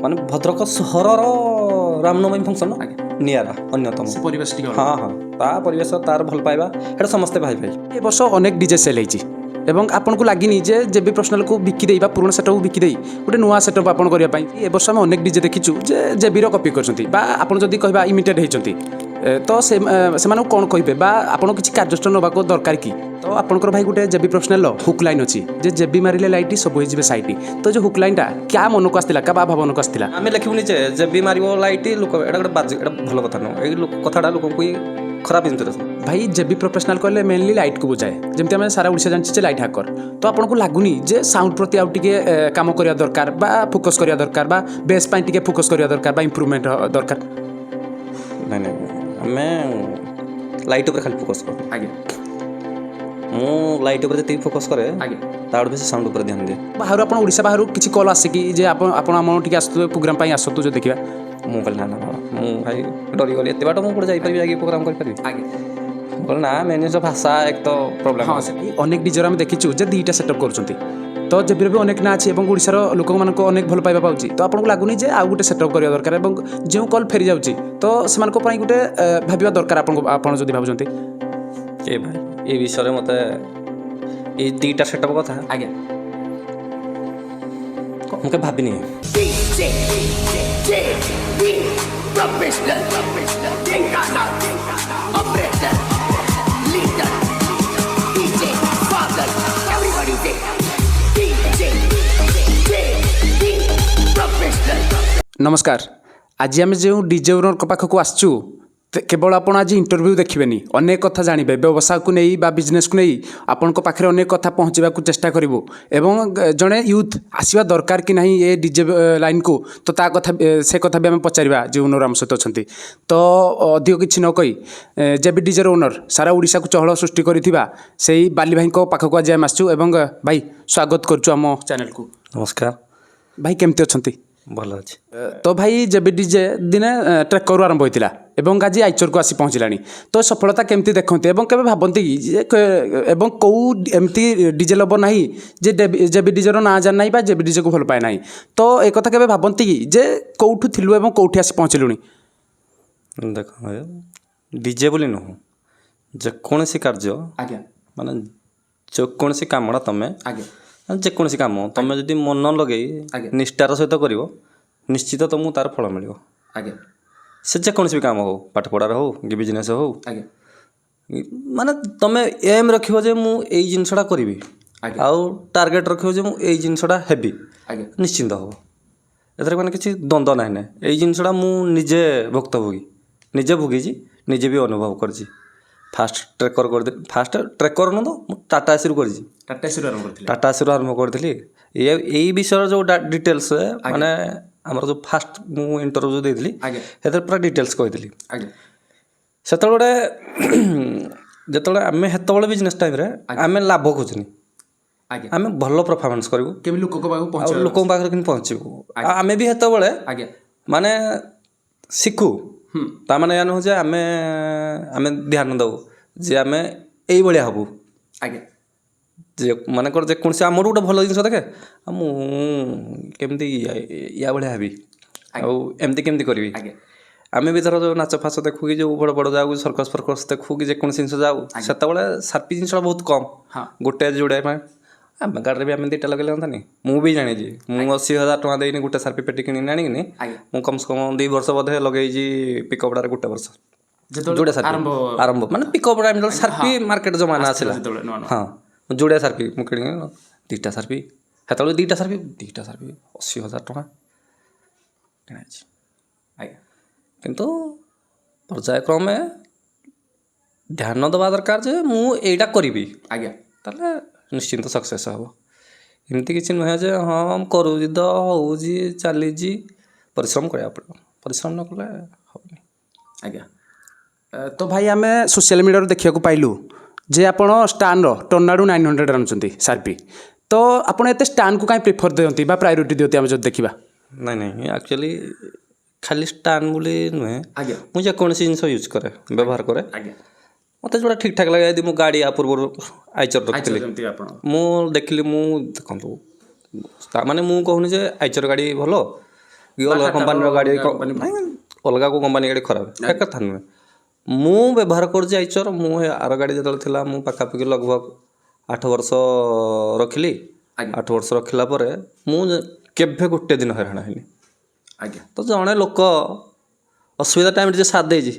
ମାନେ ଭଦ୍ରକ ସହରର ରାମନବମୀ ଫଙ୍କସନ୍ ନିଆରା, ଅନ୍ୟତମ। ସେ ପରିବେଶ ଟିକେ ଅଲଗା। ହଁ, ତା ପରିବେଶ, ତାର ଭଲ ପାଇବା, ସେଇଟା ସମସ୍ତେ ଭାଇ ଭାଇ। ଏ ବର୍ଷ ଅନେକ ଡିଜେ ସେଲ୍ ହେଇଛି ଏବଂ ଆପଣଙ୍କୁ ଲାଗିନି ଯେ ଜେବି ପ୍ରଫେସନାଲକୁ ବିକି ଦେଇ ବା ପୁରୁଣା ସେଟଅପ୍କୁ ବିକି ଦେଇ ଗୋଟେ ନୂଆ ସେଟଅପ୍ ଆପଣ କରିବା ପାଇଁ? ଏ ବର୍ଷ ଆମେ ଅନେକ ଡିଜେ ଦେଖିଛୁ ଯେ ଜେବିର କପି କରିଛନ୍ତି ବା ଆପଣ ଯଦି କହିବା ଇମିଟେଟ୍ ହେଇଛନ୍ତି, ତ ସେ ସେମାନଙ୍କୁ କ'ଣ କହିବେ ବା ଆପଣ କିଛି କାର୍ଯ୍ୟାନୁଷ୍ଠାନ ନେବାକୁ ଦରକାର କି? ତ ଆପଣଙ୍କର ଭାଇ ଗୋଟେ ଜେବି ପ୍ରଫେସନାଲର ହୁକ୍ ଲାଇନ୍ ଅଛି ଯେ ଜେବି ମାରିଲେ ଲାଇଟ୍ ସବୁ ହେଇଯିବେ ସାଇଟ୍। ତ ଯେଉଁ ହୁକ୍ ଲାଇନ୍ଟା କ୍ୟା ମନକୁ ଆସିଥିଲା, କା ବା ଭାବନକୁ ଆସିଥିଲା? ଆମେ ଲେଖିବୁନି ଯେ ଜେବି ମାରିବ ଲାଇଟ୍ ଲୋକ, ଏଇଟା ଗୋଟେ ବାଜେ, ଏଇଟା ଭଲ କଥା ନୁହଁ। ଏଇ କଥାଟା ଲୋକଙ୍କୁ ହିଁ ଖରାପ ଜିନିଷ। ଭାଇ, ଜେବି ପ୍ରଫେସନାଲ କହିଲେ ମେନଲି ଲାଇଟ୍କୁ ବୁଝାଏ, ଯେମିତି ଆମେ ସାରା ଓଡ଼ିଶା ଜାଣିଛେ ଯେ ଲାଇଟ୍ ହାକର। ତ ଆପଣଙ୍କୁ ଲାଗୁନି ଯେ ସାଉଣ୍ଡ ପ୍ରତି ଆଉ ଟିକେ କାମ କରିବା ଦରକାର ବା ଫୋକସ୍ କରିବା ଦରକାର ବା ବେସ୍ ପାଇଁ ଟିକେ ଫୋକସ୍ କରିବା ଦରକାର ବା ଇମ୍ପ୍ରୁଭମେଣ୍ଟ ଦରକାର? ନାଇଁ, ଆମେ ଲାଇଟ୍ ଉପରେ ଖାଲି ଫୋକସ୍ କରୁ। ମୁଁ ଲାଇଟ୍ ଉପରେ ଯେତିକି ଫୋକସ୍ କରେ, ତାଠୁ ବେଶୀ ସାଉଣ୍ଡ ଉପରେ ଧ୍ୟାନ ଦିଏ। ବାହାରୁ ଆପଣ ଓଡ଼ିଶା ବାହାରୁ କିଛି କଲ୍ ଆସେ କି ଯେ ଆପଣ ଆମ ଟିକେ ଆସୁଥିବେ, ପ୍ରୋଗ୍ରାମ୍ ପାଇଁ ଆସନ୍ତୁ ଯଦି ଦେଖିବା? ମୁଁ କହିଲି ନା ନା, ମୁଁ ଭାଇ ଡରିଗଲି। ଏତେ ବାଟ ମୁଁ କୋଉଠି ଯାଇପାରିବି, ଯାଇକି ପ୍ରୋଗ୍ରାମ୍ କରିପାରିବି? ମୁଁ କହିଲି ନା, ମେନ୍ ଜିନିଷ ଭାଷା ଏକ ତ ପ୍ରୋବ୍ଲେମ୍। ହଁ, ସେ ଅନେକ ଡିଜେର ଆମେ ଦେଖିଛୁ ଯେ ଦୁଇଟା ସେଟଅପ୍ କରୁଛନ୍ତି। ତ ଜେବିର ବି ଅନେକ ନାଁ ଅଛି ଏବଂ ଓଡ଼ିଶାର ଲୋକମାନଙ୍କୁ ଅନେକ ଭଲ ପାଇବା ପାଉଛି। ତ ଆପଣଙ୍କୁ ଲାଗୁନି ଯେ ଆଉ ଗୋଟେ ସେଟଅପ୍ କରିବା ଦରକାର ଏବଂ ଯେଉଁ କଲ୍ ଫେରି ଯାଉଛି ତ ସେମାନଙ୍କ ପାଇଁ ଗୋଟେ ଭାବିବା ଦରକାର ଆପଣଙ୍କୁ, ଆପଣ ଯଦି ଭାବୁଛନ୍ତି? ଏ ଭାଇ, ଏ ବିଷୟରେ ମୋତେ ଏଇ ଦୁଇଟା ସେଟଅପ୍ କଥା ମୁଁ କେବେ ଭାବିନି। DJ, J, B, professional, Dhenkana, operator, leader, DJ, father, everybody say, DJ, J, B, professional. ନମସ୍କାର। ଆଜି ଆମେ ଯେଉଁ ଡିଜେ ଓନରଙ୍କ ପାଖକୁ ଆସିଛୁ, କେବଳ ଆପଣ ଆଜି ଇଣ୍ଟରଭ୍ୟୁ ଦେଖିବେନି, ଅନେକ କଥା ଜାଣିବେ। ବ୍ୟବସାୟକୁ ନେଇ ବା ବିଜନେସ୍କୁ ନେଇ ଆପଣଙ୍କ ପାଖରେ ଅନେକ କଥା ପହଞ୍ଚିବାକୁ ଚେଷ୍ଟା କରିବୁ ଏବଂ ଜଣେ ୟୁଥ୍ ଆସିବା ଦରକାର କି ନାହିଁ ଏ ଡିଜେ ଲାଇନ୍କୁ, ତ ତା କଥା ସେ କଥା ବି ଆମେ ପଚାରିବା ଯେଉଁ ଓନର ଆମ ସହିତ ଅଛନ୍ତି। ତ ଅଧିକ କିଛି ନ କହି ଜେବି ଡିଜେର ଓନର, ସାରା ଓଡ଼ିଶାକୁ ଚହଳ ସୃଷ୍ଟି କରିଥିବା ସେଇ ବାଲି ଭାଇଙ୍କ ପାଖକୁ ଆଜି ଆମେ ଆସିଛୁ ଏବଂ ଭାଇ, ସ୍ୱାଗତ କରୁଛୁ ଆମ ଚ୍ୟାନେଲକୁ। ନମସ୍କାର। ଭାଇ, କେମିତି ଅଛନ୍ତି? ଭଲ ଅଛି। ତ ଭାଇ, ଜେବି ଡିଜେ ଦିନେ ଟ୍ରେକରରୁ ଆରମ୍ଭ ହୋଇଥିଲା ଏବଂ ଆଜି ଆଇଚରକୁ ଆସି ପହଞ୍ଚିଲାଣି। ତ ସଫଳତା କେମିତି ଦେଖନ୍ତି ଏବଂ କେବେ ଭାବନ୍ତି କି ଯେ ଏବଂ କେଉଁ ଏମିତି ଡିଜେ ଲଭର ନାହିଁ ଯେ ଜେବି ଡିଜେର ନାଁ ଜାଣି ନାହିଁ ବା ଜେବି ଡିଜେକୁ ଭଲ ପାଏ ନାହିଁ। ତ ଏ କଥା କେବେ ଭାବନ୍ତି କି ଯେ କେଉଁଠୁ ଥିଲୁ ଏବଂ କେଉଁଠି ଆସି ପହଞ୍ଚିଲୁଣି? ଦେଖ, ଡିଜେ ବୋଲି ନୁହଁ, ଯେକୌଣସି କାର୍ଯ୍ୟ ମାନେ ଯେକୌଣସି କାମଟା ତମେ ଯେକୌଣସି କାମ ତମେ ଯଦି ମନ ଲଗେଇ ନିଷ୍ଠାର ସହିତ କରିବ, ନିଶ୍ଚିତ ତମକୁ ତାର ଫଳ ମିଳିବ। ସେ ଯେକୌଣସି ବି କାମ ହଉ, ପାଠ ପଢ଼ାରେ ହଉ କି ବିଜନେସ୍ ହଉ, ମାନେ ତମେ ଏମ୍ ରଖିବ ଯେ ମୁଁ ଏଇ ଜିନିଷଟା କରିବି ଆଉ ଟାର୍ଗେଟ୍ ରଖିବ ଯେ ମୁଁ ଏଇ ଜିନିଷଟା ହେବି, ନିଶ୍ଚିନ୍ତ ହେବ। ଏଥିରେ ମାନେ କିଛି ଦ୍ୱନ୍ଦ୍ୱ ନାହିଁ। ନା, ଏଇ ଜିନିଷଟା ମୁଁ ନିଜେ ଭୁକ୍ତଭୋଗୀ, ନିଜେ ଭୋଗିଛି, ନିଜେ ବି ଅନୁଭବ କରିଛି। ଫାଷ୍ଟ ଟ୍ରେକର କରିଥିଲି। ଫାଷ୍ଟ ଟ୍ରେକର ନୁହଁ ତ, ମୁଁ ଟାଟା ଏସିରୁ କରିଛି। ଟାଟା ଏସିରୁ ଆରମ୍ଭ କରିଥିଲେ? ଟାଟା ଏସିରୁ ଆରମ୍ଭ କରିଥିଲି। ଏଇ ବିଷୟରେ ଯେଉଁ ଡିଟେଲ୍ସ, ମାନେ ଆମର ଯେଉଁ ଫାଷ୍ଟ ମୁଁ ଇଣ୍ଟରଭ୍ୟୁ ଯେଉଁ ଦେଇଥିଲି, ସେଥିରେ ପୁରା ଡିଟେଲ୍ସ କହିଥିଲି। ସେତେବେଳେ ଗୋଟେ ଯେତେବେଳେ ଆମେ ସେତେବେଳେ ବିଜନେସ୍ ଟାଇମ୍ରେ ଆମେ ଲାଭ ଖୋଜୁନି, ଆମେ ଭଲ ପରଫର୍ମାନ୍ସ କରିବୁ କେମିତି ଲୋକଙ୍କ ପାଖକୁ ଆଉ ପହଞ୍ଚିବ। ଲୋକଙ୍କ ପାଖରେ କେମିତି ପହଞ୍ଚିବୁ। ଆଉ ଆମେ ବି ସେତେବେଳେ ମାନେ ଶିଖୁ। ତା ମାନେ ଏହା ନୁହଁ ଯେ ଆମେ ଧ୍ୟାନ ଦେବୁ ଯେ ଆମେ ଏଇଭଳିଆ ହବୁ। ଯେ ମନେକର ଯେକୌଣସି ଆମର ଗୋଟେ ଭଲ ଜିନିଷ ଦେଖେ, ଆଉ ମୁଁ କେମିତି ୟା ଭଳିଆ ହେବି ଆଉ ଏମିତି କେମିତି କରିବି। ଆମେ ବି ଧର ଯେଉଁ ନାଚ ଫାଚ ଦେଖୁ କି ଯେଉଁ ବଡ଼ ବଡ଼ ଯାଉ, ସର୍କସ ଫର୍କସ ଦେଖୁ କି ଯେକୌଣସି ଜିନିଷ ଯାଉ, ସେତେବେଳେ ସାର୍ପି ଜିନିଷଟା ବହୁତ କମ୍, ଗୋଟେ ଯୋଡ଼େ। ମାନେ ଆମ ଗାଡ଼ିରେ ବି ଆମେ ଦୁଇଟା ଲଗେଇଲେ ହୁଅନ୍ତାନି? ମୁଁ ବି ଜାଣିଛି, ମୁଁ 80,000 ଟଙ୍କା ଦେଇନି ଗୋଟେ ସାର୍ପି ପେଟି କିଣିକି ଆଣିକିନି ମୁଁ କମ୍ ସେ କମ୍ 2 ବର୍ଷ ବୋଧେ ଲଗେଇଛି ପିକଅପ୍ଟାରେ, ଗୋଟେ ବର୍ଷ ଯେତେବେଳେ ଯୋଡ଼ିଆ ସାର୍ପି। ଆରମ୍ଭ। ଆରମ୍ଭ ମାନେ ପିକଅପ୍ ଟାଇମ୍ ଯେତେବେଳେ ସାର୍ପି ମାର୍କେଟ ଜମାନା ଆସିଲା। ଯେତେବେଳେ ନୂଆ ନୂଆ। ହଁ, ଯୋଡ଼ିଆ ସାର୍ପି ମୁଁ କିଣିକି ଦୁଇଟା ସାର୍ପି, ସେତେବେଳେ ଦୁଇଟା ସାର୍ପି 80,000 ଟଙ୍କା କିଣାହେଇଛି। କିନ୍ତୁ ପର୍ଯ୍ୟାୟକ୍ରମେ ଧ୍ୟାନ ଦେବା ଦରକାର ଯେ ମୁଁ ଏଇଟା କରିବି, ତାହେଲେ ନିଶ୍ଚିନ୍ତ ସକ୍ସେସ୍ ହେବ। ଏମିତି କିଛି ନୁହେଁ ଯେ ହଁ, ମୁଁ କରୁଛି ତ ହେଉଛି ଚାଲିଛି। ପରିଶ୍ରମ କରିବାକୁ ପଡ଼ିବ, ପରିଶ୍ରମ ନ କଲେ ହେବନି। ଆଜ୍ଞା, ତ ଭାଇ, ଆମେ ସୋସିଆଲ ମିଡ଼ିଆରୁ ଦେଖିବାକୁ ପାଇଲୁ ଯେ ଆପଣ ଷ୍ଟାନ୍ର ଟର୍ନାଡୋ 900 ଆଣୁଛନ୍ତି ସାର୍ପି। ତ ଆପଣ ଏତେ ଷ୍ଟାନ୍କୁ କାହିଁ ପ୍ରିଫର ଦିଅନ୍ତି ବା ପ୍ରାୟୋରିଟି ଦିଅନ୍ତି ଆମେ ଯଦି ଦେଖିବା? ନାଇଁ, ଆକ୍ଚୁଆଲି ଖାଲି ଷ୍ଟାଣ୍ଡ ବୋଲି ନୁହେଁ, ମୁଁ ଯେକୌଣସି ଜିନିଷ ୟୁଜ୍ କରେ, ବ୍ୟବହାର କରେ, ମୋତେ ଯେଉଁଟା ଠିକ୍ ଠାକ୍ ଲାଗେ। ଯଦି ମୁଁ ଗାଡ଼ି ଆ ପୂର୍ବରୁ ଆଇଚର୍ ରଖିଥିଲି, ଯେମିତି ଆପଣ ମୁଁ ଦେଖିଲି, ମୁଁ ଦେଖନ୍ତୁ, ତା ମାନେ ମୁଁ କହୁନି ଯେ ଆଇଚର୍ ଗାଡ଼ି ଭଲ କି ଅଲଗା କମ୍ପାନୀର ଗାଡ଼ି, ନାଇଁ, ଅଲଗା କେଉଁ କମ୍ପାନୀ ଗାଡ଼ି ଖରାପ, ଏ କଥା ନୁହେଁ। ମୁଁ ବ୍ୟବହାର କରୁଛି ଆଇଚର୍। ମୁଁ ଏ ଆର ଗାଡ଼ି ଯେତେବେଳେ ଥିଲା, ମୁଁ ପାଖାପାଖି ଲଗଭଗ 8 ବର୍ଷ ରଖିଲି। 8 ବର୍ଷ ରଖିଲା ପରେ ମୁଁ କେବେ ଗୋଟେ ଦିନ ହଇରାଣ ହେଇନି। ତ ଜଣେ ଲୋକ ଅସୁବିଧା ଟାଇମ୍ରେ ଯେ ସାଥ ଦେଇଛି,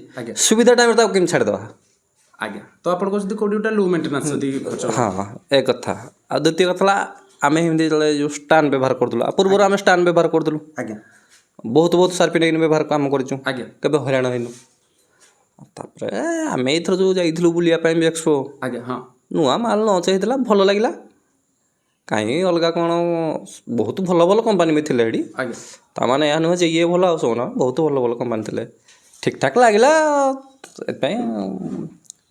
ସୁବିଧା ଟାଇମ୍ରେ ତାକୁ କେମିତି ଛାଡ଼ିଦେବା? ଆଜ୍ଞା, ତ ଆପଣ କହୁଛନ୍ତି କୋଉଠି ଗୋଟେ ଲୋ ମେଣ୍ଟେନାନ୍ସ ଯଦି ଖର୍ଚ୍ଚ। ହଁ, ଏ କଥା। ଆଉ ଦ୍ୱିତୀୟ କଥା ହେଲା, ଆମେ ଏମିତି ଯେତେବେଳେ ଯେଉଁ ଷ୍ଟାଣ୍ଡ ବ୍ୟବହାର କରୁଥିଲୁ, ଆଉ ପୂର୍ବରୁ ଆମେ ଷ୍ଟାଣ୍ଡ ବ୍ୟବହାର କରୁଥିଲୁ, ବହୁତ ବହୁତ ସାର୍ପି ନେଇକିନି ବ୍ୟବହାର କାମ କରିଛୁ, କେବେ ହଇରାଣ ହେଇନୁ। ତାପରେ ଆମେ ଏଇଥର ଯେଉଁ ଯାଇଥିଲୁ ବୁଲିବା ପାଇଁ ବି ଏକ୍ସପୋ, ଆଜ୍ଞା ହଁ ନୂଆ ମାଲ ଲଞ୍ଚ ହେଇଥିଲା, ଭଲ ଲାଗିଲା। କାହିଁକି ଅଲଗା କ'ଣ, ବହୁତ ଭଲ ଭଲ କମ୍ପାନୀ ବି ଥିଲେ ଏଠି। ତା ମାନେ ଏହା ନୁହେଁ ଯେ ଇଏ ଭଲ ଆଉ ସବୁ ନା, ବହୁତ ଭଲ ଭଲ କମ୍ପାନୀ ଥିଲେ, ଠିକ୍ ଠାକ୍ ଲାଗିଲା, ସେଥିପାଇଁ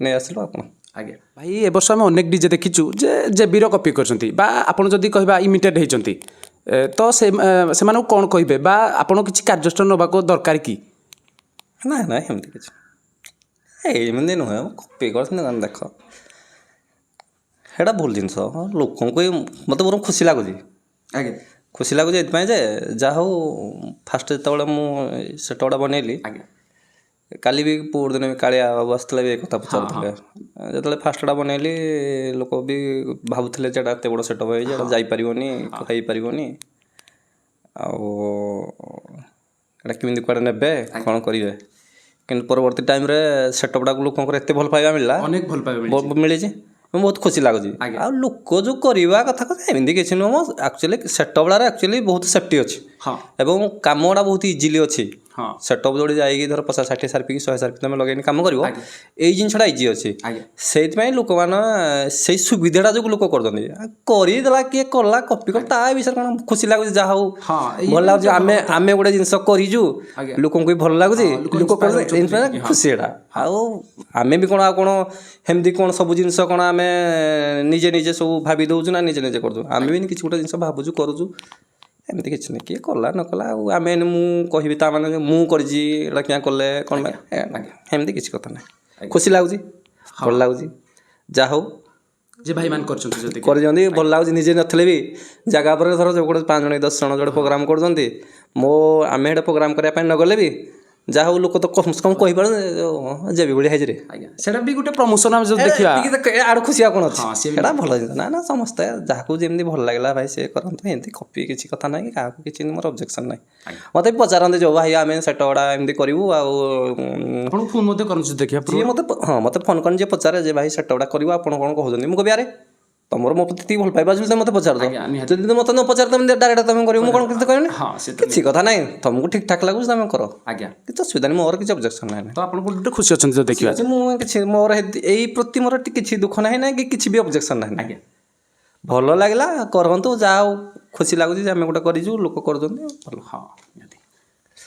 ନେଇ ଆସିଲୁ। ଆଉ କ'ଣ? ଆଜ୍ଞା ଭାଇ, ଏ ବର୍ଷ ଆମେ ଅନେକ ଡିଜେ ଦେଖିଛୁ ଯେ ଜେବିର କପି କରିଛନ୍ତି ବା ଆପଣ ଯଦି କହିବା ଇମିଟେଟ୍ ହେଇଛନ୍ତି। ତ ସେ ସେମାନଙ୍କୁ କ'ଣ କହିବେ ବା ଆପଣ କିଛି କାର୍ଯ୍ୟାନୁଷ୍ଠାନ ନେବାକୁ ଦରକାର କି? ନା ନା, ସେମିତି କିଛି ଏମିତି ନୁହେଁ। କପି କରିଛନ୍ତି କ'ଣ? ଦେଖ, ସେଇଟା ଭୁଲ ଜିନିଷ। ଲୋକଙ୍କୁ ବି ମୋତେ ବରଂ ଖୁସି ଲାଗୁଛି। ଖୁସି ଲାଗୁଛି ଏଥିପାଇଁ ଯେ ଯାହା ହଉ, ଫାଷ୍ଟ ଯେତେବେଳେ ମୁଁ ସେଟଅପ୍ଟା ବନେଇଲି, କାଲି ବି ପରଦିନ ବି କାଳିଆ ବାବୁ ଆସିଥିଲେ ବି ଏ କଥା ପଚାରୁଥିଲେ। ଯେତେବେଳେ ଫାଷ୍ଟଟା ବନେଇଲି, ଲୋକ ବି ଭାବୁଥିଲେ ଯେ ଏଇଟା ଏତେ ବଡ଼ ସେଟଅପ୍ ହେଇଛି, ଏଇଟା ଯାଇପାରିବନି, ହେଇପାରିବନି, ଆଉ ଏଇଟା କେମିତି କୁଆଡ଼େ ନେବେ, କ'ଣ କରିବେ। କିନ୍ତୁ ପରବର୍ତ୍ତୀ ଟାଇମ୍ରେ ସେଟଅପ୍ଟାକୁ ଲୋକଙ୍କର ଏତେ ଭଲ ପାଇବା ମିଳିଲା। ଅନେକ ଭଲ ପାଇବା ମିଳିଛି। ମିଳିଛି, ମୁଁ ବହୁତ ଖୁସି ଲାଗୁଛି। ଆଉ ଲୋକ ଯେଉଁ କରିବା କଥା କଥା ଏମିତି କିଛି ନୁହଁ ମ। ଆକ୍ଚୁଆଲି ସେଟଅପ୍ଟାରେ ଆକ୍ଚୁଆଲି ବହୁତ ସେଫ୍ଟି ଅଛି ଏବଂ କାମଟା ବହୁତ ଇଜିଲି ଅଛି। ସେଟଅପ୍ ଯୋଉଠି ଯାଇକି ଧର 50 60 ସାର୍ପି କି 100 ସାର୍ପି ତମେ ଲଗେଇକି କାମ କରିବ, ଏଇ ଜିନିଷଟା ଇଜି ଅଛି। ସେଇଥିପାଇଁ ଲୋକମାନେ ସେଇ ସୁବିଧାଟା ଯୋଗୁଁ ଲୋକ କରୁଛନ୍ତି। ଆଉ କରିଦେଲା କିଏ କଲା କପି କଲା, ତା ବିଷୟରେ କ'ଣ? ଖୁସି ଲାଗୁଛି, ଯାହା ହଉ, ଭଲ ଲାଗୁଛି। ଆମେ ଗୋଟେ ଜିନିଷ କରିଛୁ, ଲୋକଙ୍କୁ ବି ଭଲ ଲାଗୁଛି, ଲୋକ inspire କରୁଛନ୍ତି, ହଉଛନ୍ତି। ଖୁସି ଏଇଟା। ଆଉ ଆମେ ବି କ'ଣ, ଆଉ କ'ଣ ସେମିତି କ'ଣ ସବୁ ଜିନିଷ କ'ଣ ଆମେ ନିଜେ ନିଜେ ସବୁ ଭାବି ଦେଉଛୁ ନା ନିଜେ ନିଜେ କରୁଛୁ? ଆମେ ବି କିଛି ଗୋଟେ ଜିନିଷ ଭାବୁଛୁ, କରୁଛୁ। ଏମିତି କିଛି ନାହିଁ, କିଏ କଲା ନ କଲା ଆଉ ଆମେ ଏଇନେ ମୁଁ କହିବି ତା ମାନେ ଯେ ମୁଁ କରିଛି ଏଇଟା, କିଆଁ କଲେ କ'ଣ ପାଇଁ? ଏମିତି କିଛି କଥା ନାହିଁ। ଖୁସି ଲାଗୁଛି, ଭଲ ଲାଗୁଛି, ଯାହା ହଉ ଯେ ଭାଇମାନେ କରିଛନ୍ତି ଯଦି କରିଛନ୍ତି, ଭଲ ଲାଗୁଛି। ନିଜେ ନଥିଲେ ବି ଜାଗା ଉପରେ ଧର ଯୋଉ ଗୋଟେ ପାଞ୍ଚ ଜଣ କି 10 ଜଣ ଯୋଉଟେ ପ୍ରୋଗ୍ରାମ୍ କରୁଛନ୍ତି, ମୋ ଆମେ ସେଇଟା ପ୍ରୋଗ୍ରାମ୍ କରିବା ପାଇଁ ନଗଲେ ବି ଯାହା ହଉ, ଲୋକ ତ କମ୍ ସେ କମ୍ କହିପାରୁଛନ୍ତି ଜେବି ଭଳିଆ ହେଇଛି ରେ। ଆଜ୍ଞା, ସେଇଟା ବି ଗୋଟେ ପ୍ରମୋସନ ଆମେ ଯଦି ଦେଖିବା। ଏତିକି ତ, ଆଡୁ ଖୁସି ଆଉ କ'ଣ ଅଛି? ହଁ, ସିଏ ବି ସେଇଟା ଭଲ ଜିନିଷ। ନା ନା, ସମସ୍ତେ ଯାହାକୁ ଯେମିତି ଭଲ ଲାଗିଲା ଭାଇ ସେ କରନ୍ତୁ। ଏମିତି କପି କିଛି କଥା ନାହିଁ କି କାହାକୁ କିଛି ମୋର ଅବଜେକ୍ସନ୍ ନାହିଁ। ମୋତେ ବି ପଚାରନ୍ତି ଯୋଉ ଭାଇ, ଆମେ ସେଟ ଗୁଡ଼ା ଏମିତି କରିବୁ ଆଉ ଆପଣଙ୍କୁ ଫୋନ୍ ମଧ୍ୟ କରନ୍ତି ଯଦି ଦେଖିବା। ଯିଏ ମୋତେ, ହଁ, ମୋତେ ଫୋନ୍ କରନ୍ତି, ଯିଏ ପଚାରେ ଯେ ଭାଇ ସେଟ ଗୁଡ଼ା କରିବୁ, ଆପଣ କ'ଣ କହୁଛନ୍ତି? ମୁଁ କହିବି, ଆରେ ତମର ମୋ ପ୍ରତି ଏତିକି ଭଲ ପାଇବା ଅଛି ବୋଲି ତମେ ମୋତେ ପଚାରୁଛ। ନିହାତି। ଯଦି ମୋତେ ନ ପଚାର, ତମେ ଡାଇରେକ୍ଟ ତମେ କରିବ, ମୁଁ କ'ଣ କିଛି କହିବିନି। ହଁ, ସେ ତ କିଛି କଥା ନାହିଁ। ତମକୁ ଠିକ୍ ଠାକ୍ ଲାଗୁଛି, ତମେ କର। କିଛି ଅସୁବିଧା ନାହିଁ, ମୋର କିଛି ଅବଜେକ୍ସନ୍ ନାହିଁ। ତ ଆପଣ ଗୋଟେ ଖୁସି ଅଛନ୍ତି ଯଦି ଦେଖିବା। ଅଛି, ମୁଁ କିଛି ମୋର ଏଇ ପ୍ରତି ମୋର କିଛି ଦୁଃଖ ନାହିଁ ନା କି କିଛି ବି ଅବଜେକ୍ସନ୍ ନାହିଁ। ଭଲ ଲାଗିଲା, କରନ୍ତୁ। ଯାହା ହଉ, ଖୁସି ଲାଗୁଛି ଯେ ଆମେ ଗୋଟେ କରିଛୁ, ଲୋକ କରୁଛନ୍ତି, ଭଲ। ହଁ, ନିହାତି।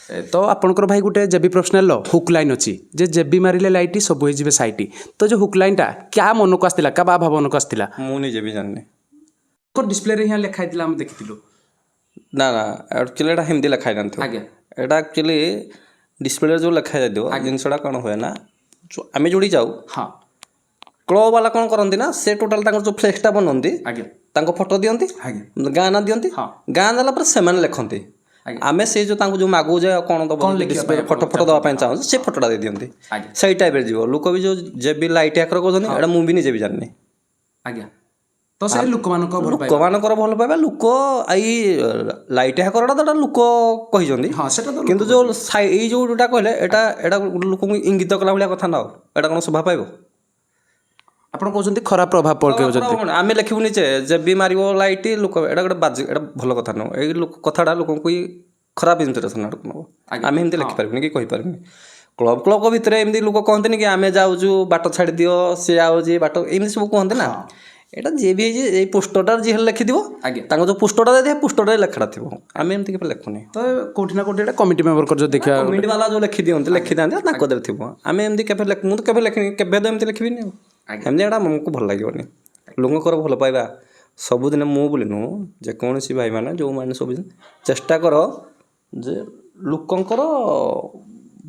ତ ଆପଣଙ୍କର ଭାଇ ଗୋଟେ ଜେବି ପ୍ରଫେସନାଲର ହୁକ୍ ଲାଇନ୍ ଅଛି ଯେ ଜେବି ମାରିଲେ ଲାଇଟ୍, ସବୁ ହେଇଯିବେ ସାଇଟ୍। ତ ଯେଉଁ ହୁକ୍ ଲାଇନ୍ଟା କାହା ମନକୁ ଆସିଥିଲା, କାହା ବା ଭାବନକୁ ଆସିଥିଲା? ମୁଁ ନିଜେ ବି ଜାଣିନି। ଡିସପ୍ଲେରେ ହିଁ ଲେଖା ହେଇଥିଲା, ଆମେ ଦେଖିଥିଲୁ। ନା ନା, ଆକ୍ଚୁଆଲି ଏଇଟା ହେମିତି ଲେଖା ହେଇନଥିବ। ଏଇଟା ଆକ୍ଚୁଆଲି ଡିସପ୍ଲେରେ ଯେଉଁ ଲେଖା ଯାଇଥିବ, ଜିନିଷଟା କ'ଣ ହୁଏ ନା, ଆମେ ଯୋଉଠି ଯାଉ, କ୍ଲବ୍ ବାଲା କ'ଣ କରନ୍ତି ନା, ସେ ଟୋଟାଲ୍ ତାଙ୍କର ଯେଉଁ ଫ୍ଲେକ୍ସଟା ବନାନ୍ତି, ତାଙ୍କ ଫଟୋ ଦିଅନ୍ତି, ଗାଁ ନାଁ ଦିଅନ୍ତି। ଗାଁ ଦେଲା ପରେ ସେମାନେ ଲେଖନ୍ତି। ଆମେ ସେ ଯେଉଁ ତାଙ୍କୁ ଯେଉଁ ମାଗୁ ଯେ ଆଉ କ'ଣ ଦେବ ଲେଖିବା ପାଇଁ ଫଟୋ ଫଟୋ ଦେବା ପାଇଁ ଚାହୁଁଛୁ, ସେ ଫଟୋଟା ଦେଇ ଦିଅନ୍ତି। ସେଇ ଟାଇପ୍ରେ ଯିବ। ଲୋକ ବି ଯେଉଁ ଯେବି ଲାଇଟ୍ ଆକର କହୁଛନ୍ତି, ଏଇଟା ମୁଁ ବି ନିଜେ ବି ଜାଣିନି। ଆଜ୍ଞା, ତ ସେ ଲୋକମାନଙ୍କ ଭଲ ପାଇବା। ଲୋକମାନଙ୍କର ଭଲ ପାଇବା। ଲୋକ ଏଇ ଲାଇଟ୍ ହ୍ୟାକରଟା ତ ଏଟା ଲୋକ କହିଛନ୍ତି। ହଁ, ସେଟା ତ କିନ୍ତୁ ଯେଉଁ ଏଇ ଯେଉଁଟା କହିଲେ, ଏଇଟା ଗୋଟେ ଲୋକଙ୍କୁ ଇଙ୍ଗିତ କଲା ଭଳିଆ କଥା ନା। ଆଉ ଏଇଟା କ'ଣ ଶୋଭା ପାଇବ? ଆପଣ କହୁଛନ୍ତି ଖରାପ ପ୍ରଭାବ ପକାଇବ ଯଦି। କଣ, ଆମେ ଲେଖିବୁନି ଯେ ଯେବି ମାରିବ ଲାଇଟ୍ ଲୋକ, ଏଇଟା ଗୋଟେ ବାଜେ, ଏଇଟା ଭଲ କଥା ନୁହଁ। ଏଇ ଲୋକ କଥାଟା ଲୋକଙ୍କୁ ହିଁ ଖରାପ ଇନ୍ସପିରେସନ୍ ଆଡ଼କୁ ନେବ। ଆମେ ଏମିତି ଲେଖିପାରିବୁନି କି କହିପାରିବୁନି। କ୍ଲବ୍ କ୍ଲବ୍ ଭିତରେ ଏମିତି ଲୋକ କହନ୍ତିନି କି ଆମେ ଯାଉଛୁ, ବାଟ ଛାଡ଼ି ଦିଅ, ସିଏ ଆଉଛି ବାଟ, ଏମିତି ସବୁ କୁହନ୍ତି ନା। ଏଇଟା ଯିଏ ବି ହେଇଛି, ଏଇ ପୋଷ୍ଟରଟା ଯିଏ ହେଲେ ଲେଖିଥିବ। ତାଙ୍କ ଯେଉଁ ପୋଷ୍ଟରଟା ଦେଇଥିବେ, ପୋଷ୍ଟରଟାରେ ଲେଖାଟା ଥିବ। ଆମେ ଏମିତି କେବେ ଲେଖୁନି। ତ କୋଉଠି ନା କୋଉଠି ଏଇଟା କମିଟି ମେମ୍ବରଙ୍କର ଯଦି ଦେଖିବା। କମିଟି ବାଲା ଯେଉଁ ଲେଖି ଦିଅନ୍ତି, ଲେଖିଥାନ୍ତି, ତାଙ୍କ ଦେହରେ ଥିବ। ଆମେ ଏମିତି କେବେ ମୁଁ ତ କେବେ ଲେଖିନି, କେବେ ତ ଏମିତି ଲେଖିବିନି। ଆଉ ଏମିତି ଏଇଟା ଆମକୁ ଭଲ ଲାଗିବନି। ଲୋକଙ୍କର ଭଲ ପାଇବା ସବୁଦିନ, ମୁଁ ବୋଲି ନୁହଁ, ଯେକୌଣସି ଭାଇମାନେ ଯେଉଁମାନେ ସବୁ ଚେଷ୍ଟା କର ଯେ ଲୋକଙ୍କର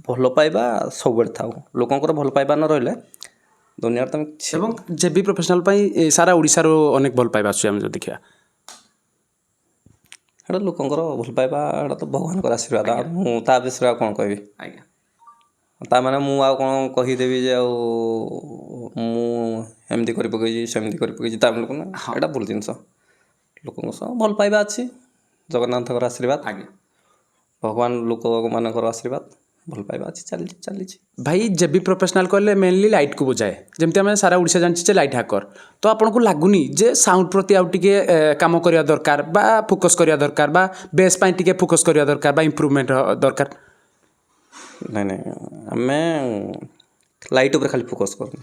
ଭଲ ପାଇବା ସବୁବେଳେ ଥାଉ। ଲୋକଙ୍କର ଭଲ ପାଇବା ନ ରହିଲେ ଦୁନିଆରେ ତମେ କିଛି ଏବଂ ଜେବି ପ୍ରଫେସନାଲ ପାଇଁ ଏ ସାରା ଓଡ଼ିଶାରୁ ଅନେକ ଭଲ ପାଇବା ଆସୁଛି ଆମେ ଯଦି ଦେଖିବା। ସେଇଟା ଲୋକଙ୍କର ଭଲ ପାଇବା, ଏଇଟା ତ ଭଗବାନଙ୍କର ଆଶୀର୍ବାଦ। ଆଉ ମୁଁ ତା ବିଷୟରେ ଆଉ କ'ଣ କହିବି? ତା ମାନେ ମୁଁ ଆଉ କ'ଣ କହିଦେବି ଯେ ଆଉ ମୁଁ ଏମିତି କରି ପକେଇଛି, ସେମିତି କରି ପକେଇଛି, ତା ମାନେ ନା, ଏଇଟା ଭୁଲ ଜିନିଷ। ଲୋକଙ୍କ ସହ ଭଲ ପାଇବା ଅଛି, ଜଗନ୍ନାଥଙ୍କର ଆଶୀର୍ବାଦ, ଭଗବାନ ଲୋକମାନଙ୍କର ଆଶୀର୍ବାଦ, ଭଲ ପାଇବା ଅଛି, ଚାଲିଛି ଚାଲିଛି। ଭାଇ, ଜେବି ପ୍ରଫେସନାଲ୍ କହିଲେ ମେନଲି ଲାଇଟ୍କୁ ବୁଝାଏ। ଯେମିତି ଆମେ ସାରା ଓଡ଼ିଶା ଜାଣିଛେ ଯେ ଲାଇଟ୍ ହାକର। ତ ଆପଣଙ୍କୁ ଲାଗୁନି ଯେ ସାଉଣ୍ଡ ପ୍ରତି ଆଉ ଟିକେ କାମ କରିବା ଦରକାର ବା ଫୋକସ୍ କରିବା ଦରକାର ବା ବେସ୍ ପାଇଁ ଟିକେ ଫୋକସ୍ କରିବା ଦରକାର ବା ଇମ୍ପ୍ରୁଭମେଣ୍ଟ ଦରକାର? ନାଇଁ ନାଇଁ, ଆମେ ଲାଇଟ୍ ଉପରେ ଖାଲି ଫୋକସ୍ କରୁନି।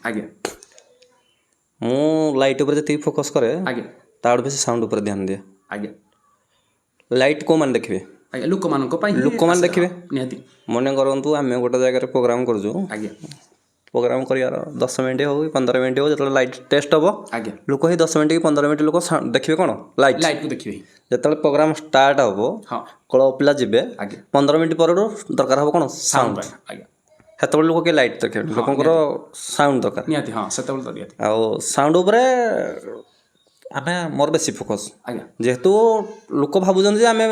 ମୁଁ ଲାଇଟ୍ ଉପରେ ଯେତିକି ଫୋକସ୍ କରେ, ତାଠୁ ବେଶୀ ସାଉଣ୍ଡ ଉପରେ ଧ୍ୟାନ ଦିଏ। ଲାଇଟ୍ କେଉଁମାନେ ଦେଖିବେ? ଆଜ୍ଞା, ଲୋକମାନଙ୍କ ପାଇଁ ହିଁ ଲୋକମାନେ ଆସେ, ଦେଖିବେ। ହଁ, ନିହାତି। ମନେ କରନ୍ତୁ, ଆମେ ଗୋଟେ ଜାଗାରେ ପ୍ରୋଗ୍ରାମ୍ କରୁଛୁ। ପ୍ରୋଗ୍ରାମ୍ କରିବାର 10 ମିନିଟ୍ ହଉ କି 15 ମିନିଟ୍ ହଉ, ଯେତେବେଳେ ଲାଇଟ୍ ଟେଷ୍ଟ ହେବ, ଲୋକ ହିଁ 10 ମିନିଟ୍ କି 15 ମିନିଟ୍ ଲୋକ ଦେଖିବେ କ'ଣ? ଲାଇଟ୍। ଲାଇଟ୍କୁ ଦେଖିବେ। ଯେତେବେଳେ ପ୍ରୋଗ୍ରାମ୍ ଷ୍ଟାର୍ଟ ହେବ, କ୍ଲବ୍ ପିଲା ଯିବେ, 15 ମିନିଟ୍ ପରଠୁ ଦରକାର ହେବ କ'ଣ? ସାଉଣ୍ଡ। ସେତେବେଳେ ଲୋକ କିଏ ଲାଇଟ୍ ଦେଖିବେନି, ଲୋକଙ୍କର ସାଉଣ୍ଡ ଦରକାର। ନିହାତି, ହଁ, ସେତେବେଳେ ତ ନିହାତି। ଆଉ ସାଉଣ୍ଡ ଉପରେ ଆମେ ମୋର ବେଶୀ ଫୋକସ୍। ଯେହେତୁ ଲୋକ ଭାବୁଛନ୍ତି ଯେ ଆମେ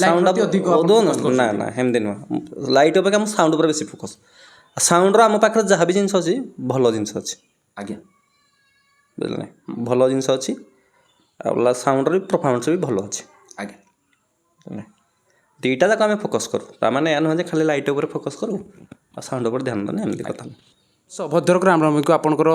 ସାଉଣ୍ଡ ପ୍ରତି ଅଧିକ ଆପଣ focus କରୁଛନ୍ତି। ନା ନା, ସେମିତି ନୁହଁ। ଲାଇଟ୍ ଅପେକ୍ଷା ମୁଁ ସାଉଣ୍ଡ ଉପରେ ବେଶୀ ଫୋକସ୍। ସାଉଣ୍ଡର ଆମ ପାଖରେ ଯାହା ବି ଜିନିଷ ଅଛି, ଭଲ ଜିନିଷ ଅଛି। ବୁଝିଲେ, ଭଲ ଜିନିଷ ଅଛି ଆଉ ସାଉଣ୍ଡର ବି ପରଫର୍ମାନ୍ସ ବି ଭଲ ଅଛି। ବୁଝିଲେ? ଦୁଇଟା ଯାକ ଆମେ ଫୋକସ୍ କରୁ। ତା ମାନେ ଏହା ନୁହେଁ ଯେ ଖାଲି ଲାଇଟ୍ ଉପରେ ଫୋକସ୍ କରୁ ଆଉ ସାଉଣ୍ଡ ଉପରେ ଧ୍ୟାନ ଦେଉନି, ଏମିତି କଥା ନୁହେଁ। ଭଦ୍ରକ ରାମନବମୀକୁ ଆପଣଙ୍କର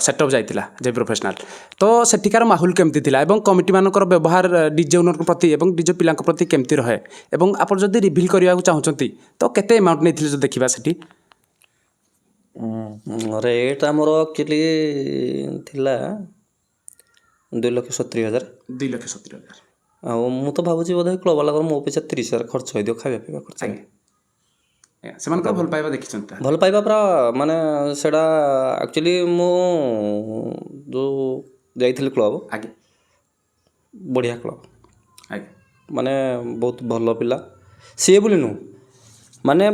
ସେଟଅପ୍ ଯାଇଥିଲା ଯେ ପ୍ରଫେସନାଲ୍, ତ ସେଠିକାର ମାହୋଲ କେମିତି ଥିଲା ଏବଂ କମିଟିମାନଙ୍କର ବ୍ୟବହାର ଡିଜେ ଓନରଙ୍କ ପ୍ରତି ଏବଂ ଡିଜେ ପିଲାଙ୍କ ପ୍ରତି କେମିତି ରହେ? ଏବଂ ଆପଣ ଯଦି ରିଭିଲ୍ କରିବାକୁ ଚାହୁଁଛନ୍ତି, ତ କେତେ ଆମାଉଣ୍ଟ ନେଇଥିଲେ ଯଦି ଦେଖିବା ସେଠି? ରେଟ୍ ଆମର ଆକ୍ଚୁଆଲି ଥିଲା 2,70,000। 2,70,000। ଆଉ ମୁଁ ତ ଭାବୁଛି ବୋଧେ କ୍ଲବ୍ ବାଲାଙ୍କର ମୋ ପିଛା 30,000 ଖର୍ଚ୍ଚ ହେଇଥିବ, ଖାଇବା ପିଇବା ଖର୍ଚ୍ଚ। ଆଜ୍ଞା, ସେମାନଙ୍କର ଭଲ ପାଇବା ଦେଖିଛନ୍ତି ତାହେଲେ? ଭଲ ପାଇବା ପୁରା, ମାନେ ସେଇଟା ଆକ୍ଚୁଆଲି ମୁଁ ଯେଉଁ ଯାଇଥିଲି କ୍ଲବ୍, ବଢ଼ିଆ କ୍ଲବ୍। ମାନେ ବହୁତ ଭଲ ପିଲା ସିଏ ବୋଲି ନୁହଁ, ମାନେ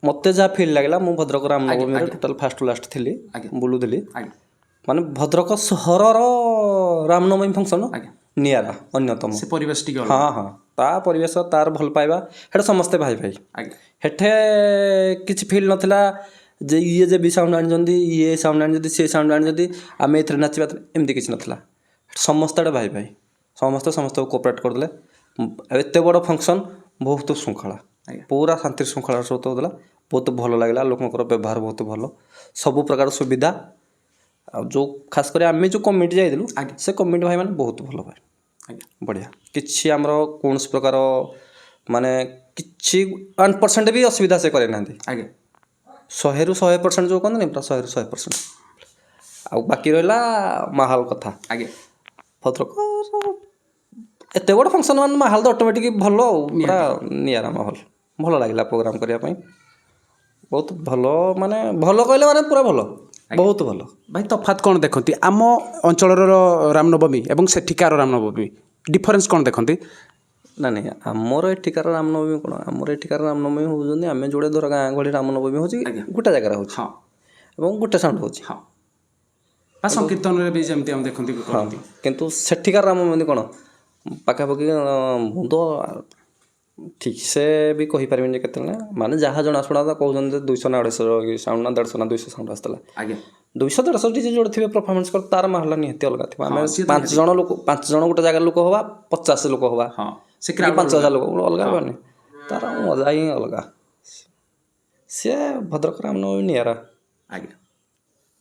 ମୋତେ ଯାହା ଫିଲ୍ ଲାଗିଲା, ମୁଁ ଭଦ୍ରକ ରାମନବମୀରେ ଟୋଟାଲ୍ ଫାଷ୍ଟ ଟୁ ଲାଷ୍ଟ ଥିଲି, ବୁଲୁଥିଲି। ମାନେ ଭଦ୍ରକ ସହରର ରାମନବମୀ ଫଙ୍କସନ୍ ନିଆରା, ଅନ୍ୟତମ। ସେ ପରିବେଶ ଟିକେ ଅଲଗା। ହଁ ହଁ, ତା ପରିବେଶ, ତାର ଭଲ ପାଇବା, ସେଟା ସମସ୍ତେ ଭାଇ ଭାଇ। ସେଠେ କିଛି ଫିଲ୍ ନଥିଲା ଯେ ଇଏ ଯେ ବି ସାଉଣ୍ଡ ଆଣିଛନ୍ତି, ଇଏ ସାଉଣ୍ଡ ଆଣିଛନ୍ତି, ସିଏ ସାଉଣ୍ଡ ଆଣିଛନ୍ତି, ଆମେ ଏଥିରେ ନାଚିବା, ଏମିତି କିଛି ନଥିଲା। ସମସ୍ତେ ଗୋଟେ ଭାଇ ଭାଇ, ସମସ୍ତେ ସମସ୍ତଙ୍କୁ କୋଅପରେଟ୍ କରୁଥିଲେ। ଆଉ ଏତେ ବଡ଼ ଫଙ୍କସନ୍ ବହୁତ ଶୃଙ୍ଖଳା, ପୁରା ଶାନ୍ତି ଶୃଙ୍ଖଳାର ସହିତ ହେଉଥିଲା। ବହୁତ ଭଲ ଲାଗିଲା, ଲୋକଙ୍କର ବ୍ୟବହାର ବହୁତ ଭଲ, ସବୁ ପ୍ରକାର ସୁବିଧା। ଆଉ ଯେଉଁ ଖାସ କରି ଆମେ ଯେଉଁ କମିଟି ଯାଇଥିଲୁ, ସେ କମିଟି ଭାଇମାନେ ବହୁତ ଭଲ ଭାଇ। ବଢ଼ିଆ, କିଛି ଆମର କୌଣସି ପ୍ରକାର ମାନେ କିଛି 1% ବି ଅସୁବିଧା ସେ କରେଇନାହାନ୍ତି। 100ରୁ 100% ଯେଉଁ କହନ୍ତିନି, ପୁରା 100ରୁ 100%। ଆଉ ବାକି ରହିଲା ମାହୋଲ କଥା, ଭଦ୍ରକ ଏତେ ବଡ଼ ଫଙ୍କସନ୍ ମାନେ ମାହୋଲ ତ ଅଟୋମେଟିକ୍ ଭଲ ଆଉ ପୁରା ନିଆରା ମାହୋଲ। ଭଲ ଲାଗିଲା ପ୍ରୋଗ୍ରାମ୍ କରିବା ପାଇଁ, ବହୁତ ଭଲ। ମାନେ ଭଲ କହିଲେ ମାନେ ପୁରା ଭଲ, ବହୁତ ଭଲ। ଭାଇ, ତଫାତ୍ କ'ଣ ଦେଖନ୍ତି ଆମ ଅଞ୍ଚଳର ରାମନବମୀ ଏବଂ ସେଠିକାର ରାମନବମୀ, ଡିଫରେନ୍ସ କ'ଣ ଦେଖନ୍ତି? ନା ନାଇଁ, ଆମର ଏଠିକାର ରାମନବମୀ କ'ଣ, ଆମର ଏଠିକାର ରାମନବମୀ ହେଉଛନ୍ତି, ଆମେ ଯୋଉଟା ଧର ଗାଁ ଗହଳି ରାମନବମୀ ହେଉଛି, ଗୋଟେ ଜାଗାରେ ହେଉଛି ଏବଂ ଗୋଟେ ସାଉଣ୍ଡ ହେଉଛି। ହଁ, ବା ସଂକୀର୍ତ୍ତନରେ ବି ଯେମିତି ଆମେ ଦେଖନ୍ତି କରନ୍ତି। କିନ୍ତୁ ସେଠିକାର ରାମନବମୀ କ'ଣ, ପାଖାପାଖି ମୁଁ ତ ଠିକ୍ ସେ ବି କହିପାରିବିନି ଯେ କେତେ ନା, ମାନେ ଯାହା ଜଣାଶୁଣା ତ କହୁଛନ୍ତି ଯେ 200 ନା 250 ସାଉଣ୍ଡ ନା 150 ନା 200 ସାଉଣ୍ଡ ଆସିଥିଲା। 200 150 ଡିଜେ ଯୋଉଠି ଥିବେ ପରଫର୍ମାନ୍ସ କର, ତାର ମାହୋଲ ନିହାତି ଅଲଗା ଥିବ। ଆମେ ସିଏ ତ ପାଞ୍ଚ ଜଣ ଲୋକ, 5 ଜଣ ଗୋଟେ ଜାଗାର ଲୋକ ହବା, 50 ଲୋକ ହବା ହଁ ସେ କି 5000 ଲୋକ, ଅଲଗା ହେବନି? ତାର ମଜା ହିଁ ଅଲଗା। ସିଏ ଭଦ୍ରକ ରାମନବମୀ ନିଆରା।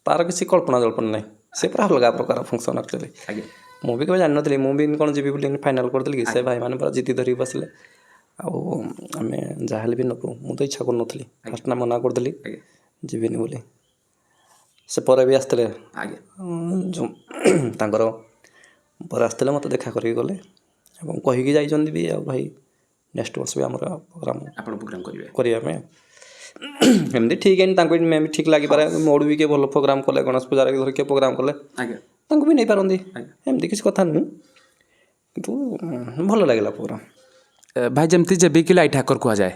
ତାର କିଛି କଳ୍ପନା ଜଳ୍ପନା ନାହିଁ, ସେ ପୁରା ଅଲଗା ପ୍ରକାର ଫଙ୍କସନ୍ ଆକ୍ଚୁଆଲି। ମୁଁ ବି କେବେ ଜାଣିନଥିଲି। ମୁଁ ବି କ'ଣ ଯିବି ବୋଲି ଫାଇନାଲ୍ କରିଥିଲି କି, ସେ ଭାଇମାନେ ପୁରା ଜିଦି ଧରିକି ବସିଲେ, ଆଉ ଆମେ ଯାହାହେଲେ ବି ନେବୁ। ମୁଁ ତ ଇଚ୍ଛା କରୁନଥିଲି ଫାଷ୍ଟ ନା, ମନା କରିଦେଲି ଯିବିନି ବୋଲି। ସେ ପରେ ବି ଆସିଥିଲେ, ଯେଉଁ ତାଙ୍କର ପରେ ଆସିଥିଲେ, ମୋତେ ଦେଖା କରିକି ଗଲେ ଏବଂ କହିକି ଯାଇଛନ୍ତି ବି, ଆଉ ଭାଇ ନେକ୍ସଟ ବର୍ଷ ବି ଆମର ପ୍ରୋଗ୍ରାମ୍ ଆପଣ ପ୍ରୋଗ୍ରାମ୍ କରିବେ। କରିବା ପାଇଁ। ଏମିତି ଠିକ୍ ହେଇନି, ତାଙ୍କୁ ମେ ବି ଠିକ୍ ଲାଗିପାରେ। ମୋଠୁ ବି କିଏ ଭଲ ପ୍ରୋଗ୍ରାମ୍ କଲେ, ଗଣେଶ ପୂଜାରେ ଧର କିଏ ପ୍ରୋଗ୍ରାମ୍ କଲେ, ତାଙ୍କୁ ବି ନେଇପାରନ୍ତି। ଏମିତି କିଛି କଥା ନୁହେଁ, କିନ୍ତୁ ଭଲ ଲାଗିଲା ପ୍ରୋଗ୍ରାମ୍। ଭାଇ, ଯେମିତି ଯେବିକି ଲାଇଟ୍ ହାକର କୁହାଯାଏ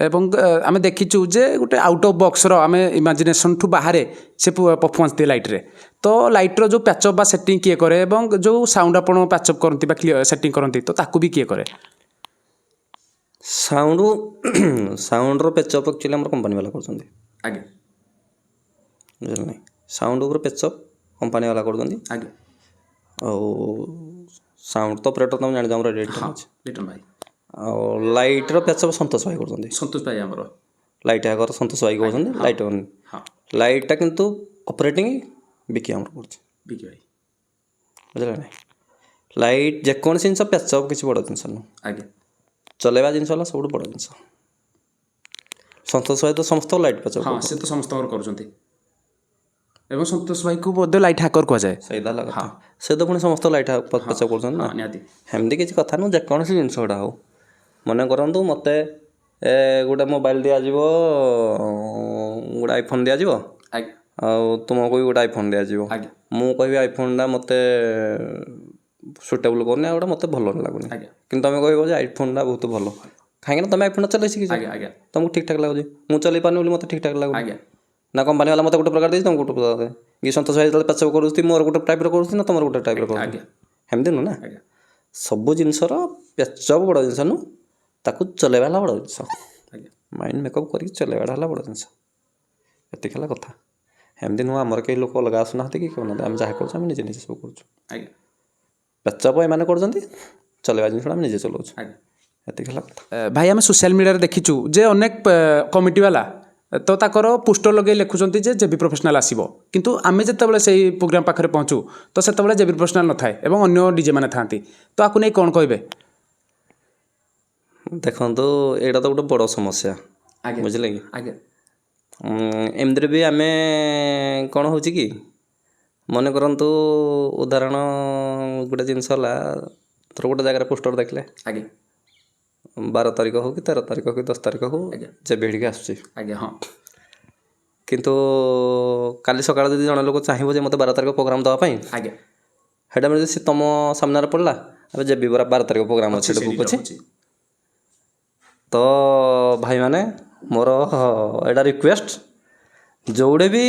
ଏବଂ ଆମେ ଦେଖିଛୁ ଯେ ଗୋଟେ ଆଉଟ୍ ଅଫ୍ ବକ୍ସର, ଆମେ ଇମାଜିନେସନ୍ଠୁ ବାହାରେ ସେ ପରଫର୍ମାନ୍ସ ଦିଏ ଲାଇଟ୍ରେ। ତ ଲାଇଟ୍ର ଯେଉଁ ପ୍ୟାଚଅପ୍ ବା ସେଟିଂ କିଏ କରେ ଏବଂ ଯେଉଁ ସାଉଣ୍ଡ ଆପଣ ପ୍ୟାଚଅପ୍ କରନ୍ତି ବା କ୍ଲିୟର ସେଟିଂ କରନ୍ତି, ତ ତାକୁ ବି କିଏ କରେ? ସାଉଣ୍ଡ ସାଉଣ୍ଡର ପେଚଅପ୍ ଆକ୍ଚୁଆଲି ଆମର କମ୍ପାନୀ ବାଲା କରୁଛନ୍ତି। ଆଜ୍ଞା। ବୁଝିଲେ ନାହିଁ, ସାଉଣ୍ଡ ଉପରେ ପେଚଅପ୍ କମ୍ପାନୀ ବାଲା କରୁଛନ୍ତି। ଆଜ୍ଞା। ଆଉ ସାଉଣ୍ଡ ତ ଅପରେଟର୍ ତମେ ଜାଣିଛ, ଆମର ରେଟ୍ ଅଛି। ଲିଟନ ଭାଇ। ଆଉ ଲାଇଟ୍ର ପ୍ୟାଚଅପ୍ ସନ୍ତୋଷ ଭାଇ କରୁଛନ୍ତି। ସନ୍ତୋଷ ଭାଇ ଆମର। ଲାଇଟ୍ ଆଗର ସନ୍ତୋଷ ଭାଇ କହୁଛନ୍ତି ଲାଇଟ୍। ହଁ। ଲାଇଟ୍ଟା କିନ୍ତୁ ଅପରେଟିଂ ବିକି ଆମର କରୁଛି। ବିକି ଭାଇ। ବୁଝିଲେ ନାହିଁ, ଲାଇଟ୍ ଯେକୌଣସି ଜିନିଷ ପ୍ୟାଚଅପ୍ କିଛି ବଡ଼ ଜିନିଷ ନୁହଁ। ଆଜ୍ଞା। ଚଲେଇବା ଜିନିଷ ହେଲା ସବୁଠୁ ବଡ଼ ଜିନିଷ। ସନ୍ତୋଷ ଭାଇ ତ ସମସ୍ତ ଲାଇଟ୍ ପ୍ୟାଚଅପ୍। ହଁ, ସେ ତ ସମସ୍ତଙ୍କର କରୁଛନ୍ତି ଏବଂ ସନ୍ତୋଷ ଭାଇକୁ ମଧ୍ୟ ଲାଇଟ୍ ହ୍ୟାକର କୁହାଯାଏ। ସେଇଟା ହେଲା କଥା, ସେ ତ ପୁଣି ସମସ୍ତ ଲାଇଟ୍ ପ୍ୟାଚଅପ୍ କରୁଛନ୍ତି ନା। ହଁ, ନିହାତି। ସେମିତି କିଛି କଥା ନୁହଁ, ଯେକୌଣସି ଜିନିଷ ଗୁଡ଼ା ହଉ, ମନେ କରନ୍ତୁ ମୋତେ ଗୋଟେ ମୋବାଇଲ୍ ଦିଆଯିବ, ଗୋଟେ ଆଇଫୋନ୍ ଦିଆଯିବ। ଆଜ୍ଞା। ଆଉ ତୁମକୁ ବି ଗୋଟେ ଆଇଫୋନ୍ ଦିଆଯିବ। ଆଜ୍ଞା। ମୁଁ କହିବି ଆଇଫୋନ୍ଟା ମୋତେ ସୁଇଟେବୁଲ୍ କରୁନି ଆଉ ଗୋଟେ ମୋତେ ଭଲ ଲାଗୁନି। ଆଜ୍ଞା। କିନ୍ତୁ ତୁମେ କହିବ ଯେ ଆଇଫୋନ୍ଟା ବହୁତ ଭଲ, କାହିଁକିନା ତୁମେ ଆଇଫୋନ୍ଟା ଚଲେଇ ଶିଖିଛ। ଆଜ୍ଞା ଆଜ୍ଞା ତୁମକୁ ଠିକ୍ ଠାକ୍ ଲାଗୁଛି, ମୁଁ ଚଲେଇ ପାରୁନି ବୋଲି ମୋତେ ଠିକ୍ ଠାକ୍ ଲାଗୁନି। ଆଜ୍ଞା। ନା କମ୍ପାନୀ ବାଲା ମୋତେ ଗୋଟେ ପ୍ରକାର ଦେଇଛି, ତୁମକୁ ଗୋଟେ ପ୍ରକାର କି ସନ୍ତୋଷ ଭାଇ ଯେତେବେଳେ ପ୍ୟାଚଅପ୍ କରୁଛି ମୋର ଗୋଟେ ଟାଇପ୍ର କରୁଛି ନା ତୁମର ଗୋଟେ ଟାଇପ୍ର କରୁଛି? ଆଜ୍ଞା। ସେମିତି ନୁହଁ ନା। ଆଜ୍ଞା। ସବୁ ଜିନିଷର ପ୍ୟାଚଅପ୍ ବଡ଼ ଜିନିଷ ନୁହଁ, ତାକୁ ଚଲେଇବା ହେଲା ବଡ଼ ଜିନିଷ। ଆଜ୍ଞା। ମାଇଣ୍ଡ ମେକଅପ୍ କରିକି ଚଲେଇବାଟା ହେଲା ବଡ଼ ଜିନିଷ। ଏତିକି ହେଲା କଥା। ଏମିତି ନୁହଁ ଆମର କେହି ଲୋକ ଅଲଗା ଆସୁନାହାନ୍ତି କି କରୁନାହାନ୍ତି, ଆମେ ଯାହା କରୁଛୁ ଆମେ ନିଜେ ନିଜେ ସବୁ କରୁଛୁ। ଆଜ୍ଞା। ପ୍ୟାଚଅପ୍ ଏମାନେ କରୁଛନ୍ତି, ଚଲେଇବା ଜିନିଷଟା ଆମେ ନିଜେ ଚଲାଉଛୁ। ଆଜ୍ଞା। ଏତିକି ହେଲା କଥା। ଭାଇ, ଆମେ ସୋସିଆଲ ମିଡ଼ିଆରେ ଦେଖିଛୁ ଯେ ଅନେକ କମିଟି ବାଲା ତ ତାଙ୍କର ପୋଷ୍ଟର ଲଗେଇ ଲେଖୁଛନ୍ତି ଯେ ଜେବି ପ୍ରଫେସନାଲ୍ ଆସିବ, କିନ୍ତୁ ଆମେ ଯେତେବେଳେ ସେଇ ପ୍ରୋଗ୍ରାମ୍ ପାଖରେ ପହଞ୍ଚୁ ତ ସେତେବେଳେ ଜେବି ପ୍ରଫେସନାଲ୍ ନଥାଏ ଏବଂ ଅନ୍ୟ ଡିଜେ ମାନେ ଥାଆନ୍ତି। ତ ଆକୁ ନେଇ କ'ଣ କହିବେ? ଦେଖନ୍ତୁ, ଏଇଟା ତ ଗୋଟେ ବଡ଼ ସମସ୍ୟା। ଆଜ୍ଞା। ବୁଝିଲେ କି? ଆଜ୍ଞା। ଏମିତିରେ ବି ଆମେ କ'ଣ ହେଉଛି କି, ମନେ କରନ୍ତୁ ଉଦାହରଣ ଗୋଟେ ଜିନିଷ ହେଲା, ଧର ଗୋଟେ ଜାଗାରେ ପୋଷ୍ଟର ଦେଖିଲେ, ଆଜ୍ଞା। 12 ତାରିଖ ହଉ କି 13 ତାରିଖ ହଉ କି 10 ତାରିଖ ହଉ, ଆଜ୍ଞା। ଯେବେ ଏଠିକି ଆସୁଛି। ଆଜ୍ଞା ହଁ। କିନ୍ତୁ କାଲି ସକାଳେ ଯଦି ଜଣେ ଲୋକ ଚାହିଁବ ଯେ ମୋତେ 12 ତାରିଖ ପ୍ରୋଗ୍ରାମ୍ ଦେବା ପାଇଁ, ଆଜ୍ଞା। ସେଇଟା ଯଦି ସେ ତୁମ ସାମ୍ନାରେ ପଡ଼ିଲା, ଏବେ ଯେବି ପରା 12 ତାରିଖ ପ୍ରୋଗ୍ରାମ୍ ଅଛି, ସେଠି ବୁକ୍ ଅଛି। ତ ଭାଇମାନେ, ମୋର ଏଇଟା ରିକ୍ୱେଷ୍ଟ, ଯୋଉଠି ବି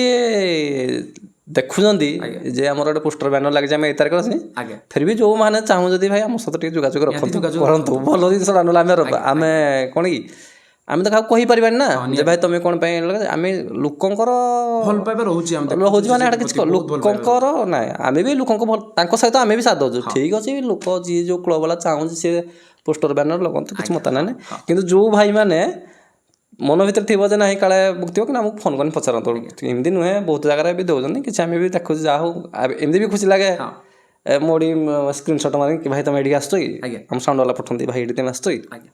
ଦେଖୁଛନ୍ତି ଯେ ଆମର ଗୋଟେ ପୋଷ୍ଟର ବ୍ୟାନର ଲାଗିଛି, ଆମେ ଏଇ ତାରିଖରେ ଅଛି, ଆଜ୍ଞା। ଫିର୍ ବି ଯେଉଁମାନେ ଚାହୁଁଛନ୍ତି ଭାଇ ଆମ ସହିତ ଟିକେ ଯୋଗାଯୋଗ ରଖନ୍ତୁ, ଯୋଗାଯୋଗ କରନ୍ତୁ, ଭଲ ଜିନିଷଟା। ନହେଲେ ଆମେ କ'ଣ କି, ଆମେ ତ କାହାକୁ କହିପାରିବାନି ନା ଯେ ଭାଇ ତମେ କ'ଣ ପାଇଁ ଲଗେଇଛ? ଆମେ ଲୋକଙ୍କର ଭଲ ପାଇବା ରହୁଛି, ଆମେ ରହୁଛି, ମାନେ ଏଇଟା କିଛି ଲୋକଙ୍କର ନାଇଁ, ଆମେ ବି ଲୋକଙ୍କ ଭଲ, ତାଙ୍କ ସହିତ ଆମେ ବି ସାଥ ଦେଉଛୁ। ଠିକ୍ ଅଛି, ଲୋକ ଯିଏ ଯେଉଁ କ୍ଲବ୍ ବାଲା ଚାହୁଁଛି ସିଏ ପୋଷ୍ଟର ବ୍ୟାନର ଲଗାନ୍ତୁ, କିଛି ମତ ନାହିଁ। କିନ୍ତୁ ଯେଉଁ ଭାଇମାନେ ମନ ଭିତରେ ଥିବ ଯେ ନାହିଁ କାଳେ ବୁକ୍ ଥିବ, କିନ୍ତୁ ଆମକୁ ଫୋନ୍ କରି ପଚାରନ୍ତୁ। ଏମିତି ନୁହେଁ, ବହୁତ ଜାଗାରେ ବି ଦେଉଛନ୍ତି କିଛି, ଆମେ ବି ଦେଖୁଛୁ। ଯାହା ହଉ, ଏମିତି ବି ଖୁସି ଲାଗେ, ମୁଁ ଏଠି ସ୍କ୍ରିନସଟ୍ ମାରିକି, ଭାଇ ତମେ ଏଠିକି ଆସୁଛ କି? ଆଜ୍ଞା। ଆମ ସାଉଣ୍ଡ ବାଲା ପଠାନ୍ତି, ଭାଇ ଏଠି ତମେ ଆସୁଛ କି? ଆଜ୍ଞା।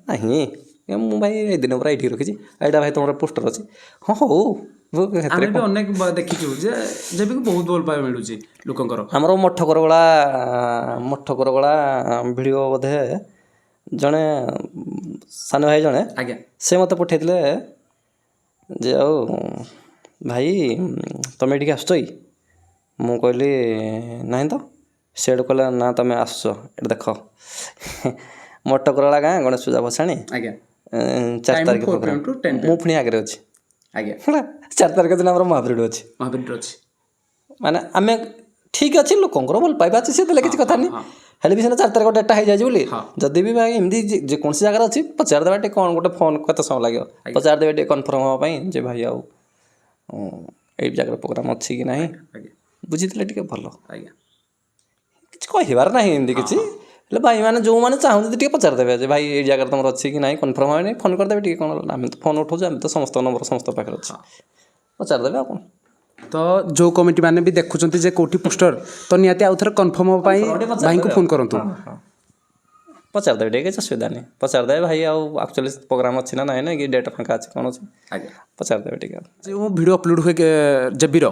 ନାହିଁ, ମୁଁ ଭାଇ ଏଇ ଦିନ ପୁରା ଏଇଠି ରଖିଛି, ଏଇଟା ଭାଇ ତୁମର ପୋଷ୍ଟର ଅଛି। ହଁ, ହଉ, ମୁଁ ସେଥିରେ ଆମେ ବି ଅନେକ ଦେଖିଛୁ ଯେ ଯେବିକୁ ବହୁତ ଭଲ ପାଇବା ମିଳୁଛି ଲୋକଙ୍କର। ଆମର ମଠକରଗୋଳା ଭିଡ଼ିଓ ବୋଧେ ଜଣେ ସାନ ଭାଇ ଜଣେ, ଆଜ୍ଞା। ସେ ମୋତେ ପଠାଇଥିଲେ ଯେ ଆଉ ଭାଇ ତୁମେ ଏଠିକି ଆସୁଛ କି? ମୁଁ କହିଲି ନାହିଁ ତ। ସିଆଡ଼ୁ କହିଲା ନା ତୁମେ ଆସୁଛ, ଏଇଟା ଦେଖ, ମଠକରଗୋଳା ଗାଁ ଗଣେଶ ପୂଜା ଭସାଣି, ଆଜ୍ଞା। 4 ତାରିଖ 4 ପ୍ରୋଗ୍ରାମ PM to 10। ମୁଁ ପୁଣି ଆଗରେ ଅଛି। ଆଜ୍ଞା। ହେଲା, 4 ତାରିଖ ଦିନ ଆମର ମହାବୀର ଅଛି। ମହାବୀର ଅଛି। ମାନେ ଆମେ ଠିକ୍ ଅଛି, ଲୋକଙ୍କର ଭଲ ପାଇବା ଅଛି, ସେ ଦେଲେ କିଛି କଥା ନାହିଁ। ହେଲେ ବି ସିନା 4 ତାରିଖ ଡେଟ୍ଟା ହେଇଯାଇଛି ବୋଲି ଯଦି ବି ଭାଇ ଏମିତି ଯେକୌଣସି ଜାଗାରେ ଅଛି, ପଚାରିଦେବା ଟିକେ, କ'ଣ ଗୋଟେ ଫୋନ୍ କେତେ ସମୟ ଲାଗିବ, ପଚାରିଦେବେ ଟିକେ କନଫର୍ମ ହେବା ପାଇଁ ଯେ ଭାଇ ଆଉ ଏଇ ଜାଗାରେ ପ୍ରୋଗ୍ରାମ୍ ଅଛି କି ନାହିଁ। ଆଜ୍ଞା। ବୁଝିଥିଲେ ଟିକେ ଭଲ। ଆଜ୍ଞା। କିଛି କହିବାର ନାହିଁ ଏମିତି କିଛି, ହେଲେ ଭାଇମାନେ ଯେଉଁମାନେ ଚାହୁଁଛନ୍ତି ଟିକେ ପଚାରିଦେବେ ଯେ ଭାଇ ଏଇ ଜାଗାରେ ତୁମର ଅଛି କି ନାହିଁ, କନଫର୍ମ ହେବନି ଫୋନ୍ କରିଦେବେ ଟିକେ। କ'ଣ ଆମେ ତ ଫୋନ୍ ଉଠାଉଛୁ, ଆମେ ତ ସମସ୍ତଙ୍କ ନମ୍ବର ସମସ୍ତଙ୍କ ପାଖରେ ଅଛି, ପଚାରିଦେବେ ଆଉ କ'ଣ। ତ ଯେଉଁ କମିଟି ମାନେ ବି ଦେଖୁଛନ୍ତି ଯେ କେଉଁଠି ପୋଷ୍ଟର, ତ ନିହାତି ଆଉ ଥରେ କନଫର୍ମ ହେବା ପାଇଁ ଭାଇଙ୍କୁ ଫୋନ୍ କରନ୍ତୁ। ପଚାରିଦେବେ ଟିକେ, କିଛି ଅସୁବିଧା ନାହିଁ। ପଚାରିଦେବେ ଭାଇ ଆଉ ଆକ୍ଚୁଆଲି ପ୍ରୋଗ୍ରାମ୍ ଅଛି ନା ନାହିଁ, ନା କି ଡେଟ୍ ଫାଙ୍କା ଅଛି କ'ଣ ଅଛି। ଆଜ୍ଞା। ପଚାରିଦେବେ ଟିକେ। ଯେଉଁ ଭିଡ଼ିଓ ଅପଲୋଡ଼ ହୁଏ ଜେବିର,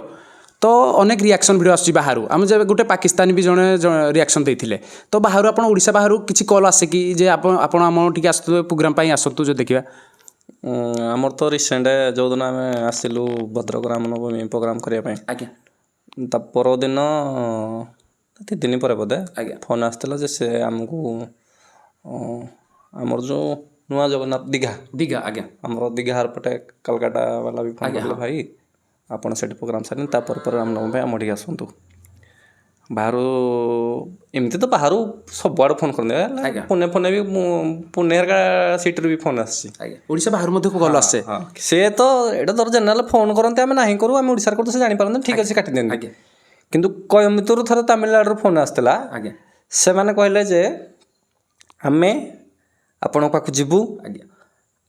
ତ ଅନେକ ରିଆକ୍ସନ୍ ଭିଡ଼ିଓ ଆସୁଛି ବାହାରୁ। ଆମେ ଯେବେ ଗୋଟେ ପାକିସ୍ତାନୀ ବି ଜଣେ ରିଆକ୍ସନ୍ ଦେଇଥିଲେ, ତ ବାହାରୁ ଆପଣ ଓଡ଼ିଶା ବାହାରୁ କିଛି କଲ୍ ଆସେ କି ଯେ ଆପଣ ଆମ ଟିକେ ଆସୁଥିବେ ପ୍ରୋଗ୍ରାମ୍ ପାଇଁ ଆସନ୍ତୁ ଯଦି ଦେଖିବା? ଆମର ତ ରିସେଣ୍ଟ ଯେଉଁଦିନ ଆମେ ଆସିଲୁ ଭଦ୍ରକ ରାମନବମୀ ପ୍ରୋଗ୍ରାମ୍ କରିବା ପାଇଁ, ଆଜ୍ଞା। ତା ପରଦିନ 3 ଦିନ ପରେ ବୋଧେ ଆଜ୍ଞା। ଫୋନ୍ ଆସିଥିଲା ଯେ ସେ ଆମକୁ ଆମର ଯେଉଁ ନୂଆ ଜଗନ୍ନାଥ ଦୀଘା, ଦୀଘା, ଆଜ୍ଞା। ଆମର ଦୀଘା ପଟେ କାଲକାଟା ବାଲା ବି ଫୋନ୍ କରିଥିଲେ, ଭାଇ ଆପଣ ସେଠି ପ୍ରୋଗ୍ରାମ୍ ସାରିଲେ ତା ପରେ ପରେ ରାମନବମୀ ପାଇଁ ଆମ ଏଠିକି ଆସନ୍ତୁ। ବାହାରୁ ଏମିତି ତ ବାହାରୁ ସବୁଆଡ଼ୁ ଫୋନ୍ କରନ୍ତି। ପୁନେ ଫୁନେ ବି, ମୁଁ ପୁନେ ହେରିକା ସିଟିରୁ ବି ଫୋନ୍ ଆସିଛି। ଆଜ୍ଞା, ଓଡ଼ିଶା ବାହାରୁ ମଧ୍ୟ କଲ୍ ଆସେ? ହଁ, ସେ ତ ଏଇଟା ଧର ଜେନେରାଲ ଫୋନ୍ କରନ୍ତି, ଆମେ ନାହିଁ କରୁ, ଆମେ ଓଡ଼ିଶାରେ କରୁ, ସେ ଜାଣିପାରନ୍ତି, ଠିକ୍ ଅଛି, କାଟି ଦିଅନ୍ତି। କିନ୍ତୁ କୋଏମ୍ବାଟୁରୁ ଥରେ ତାମିଲନାଡ଼ୁରୁ ଫୋନ୍ ଆସିଥିଲା। ସେମାନେ କହିଲେ ଯେ ଆମେ ଆପଣଙ୍କ ପାଖକୁ ଯିବୁ,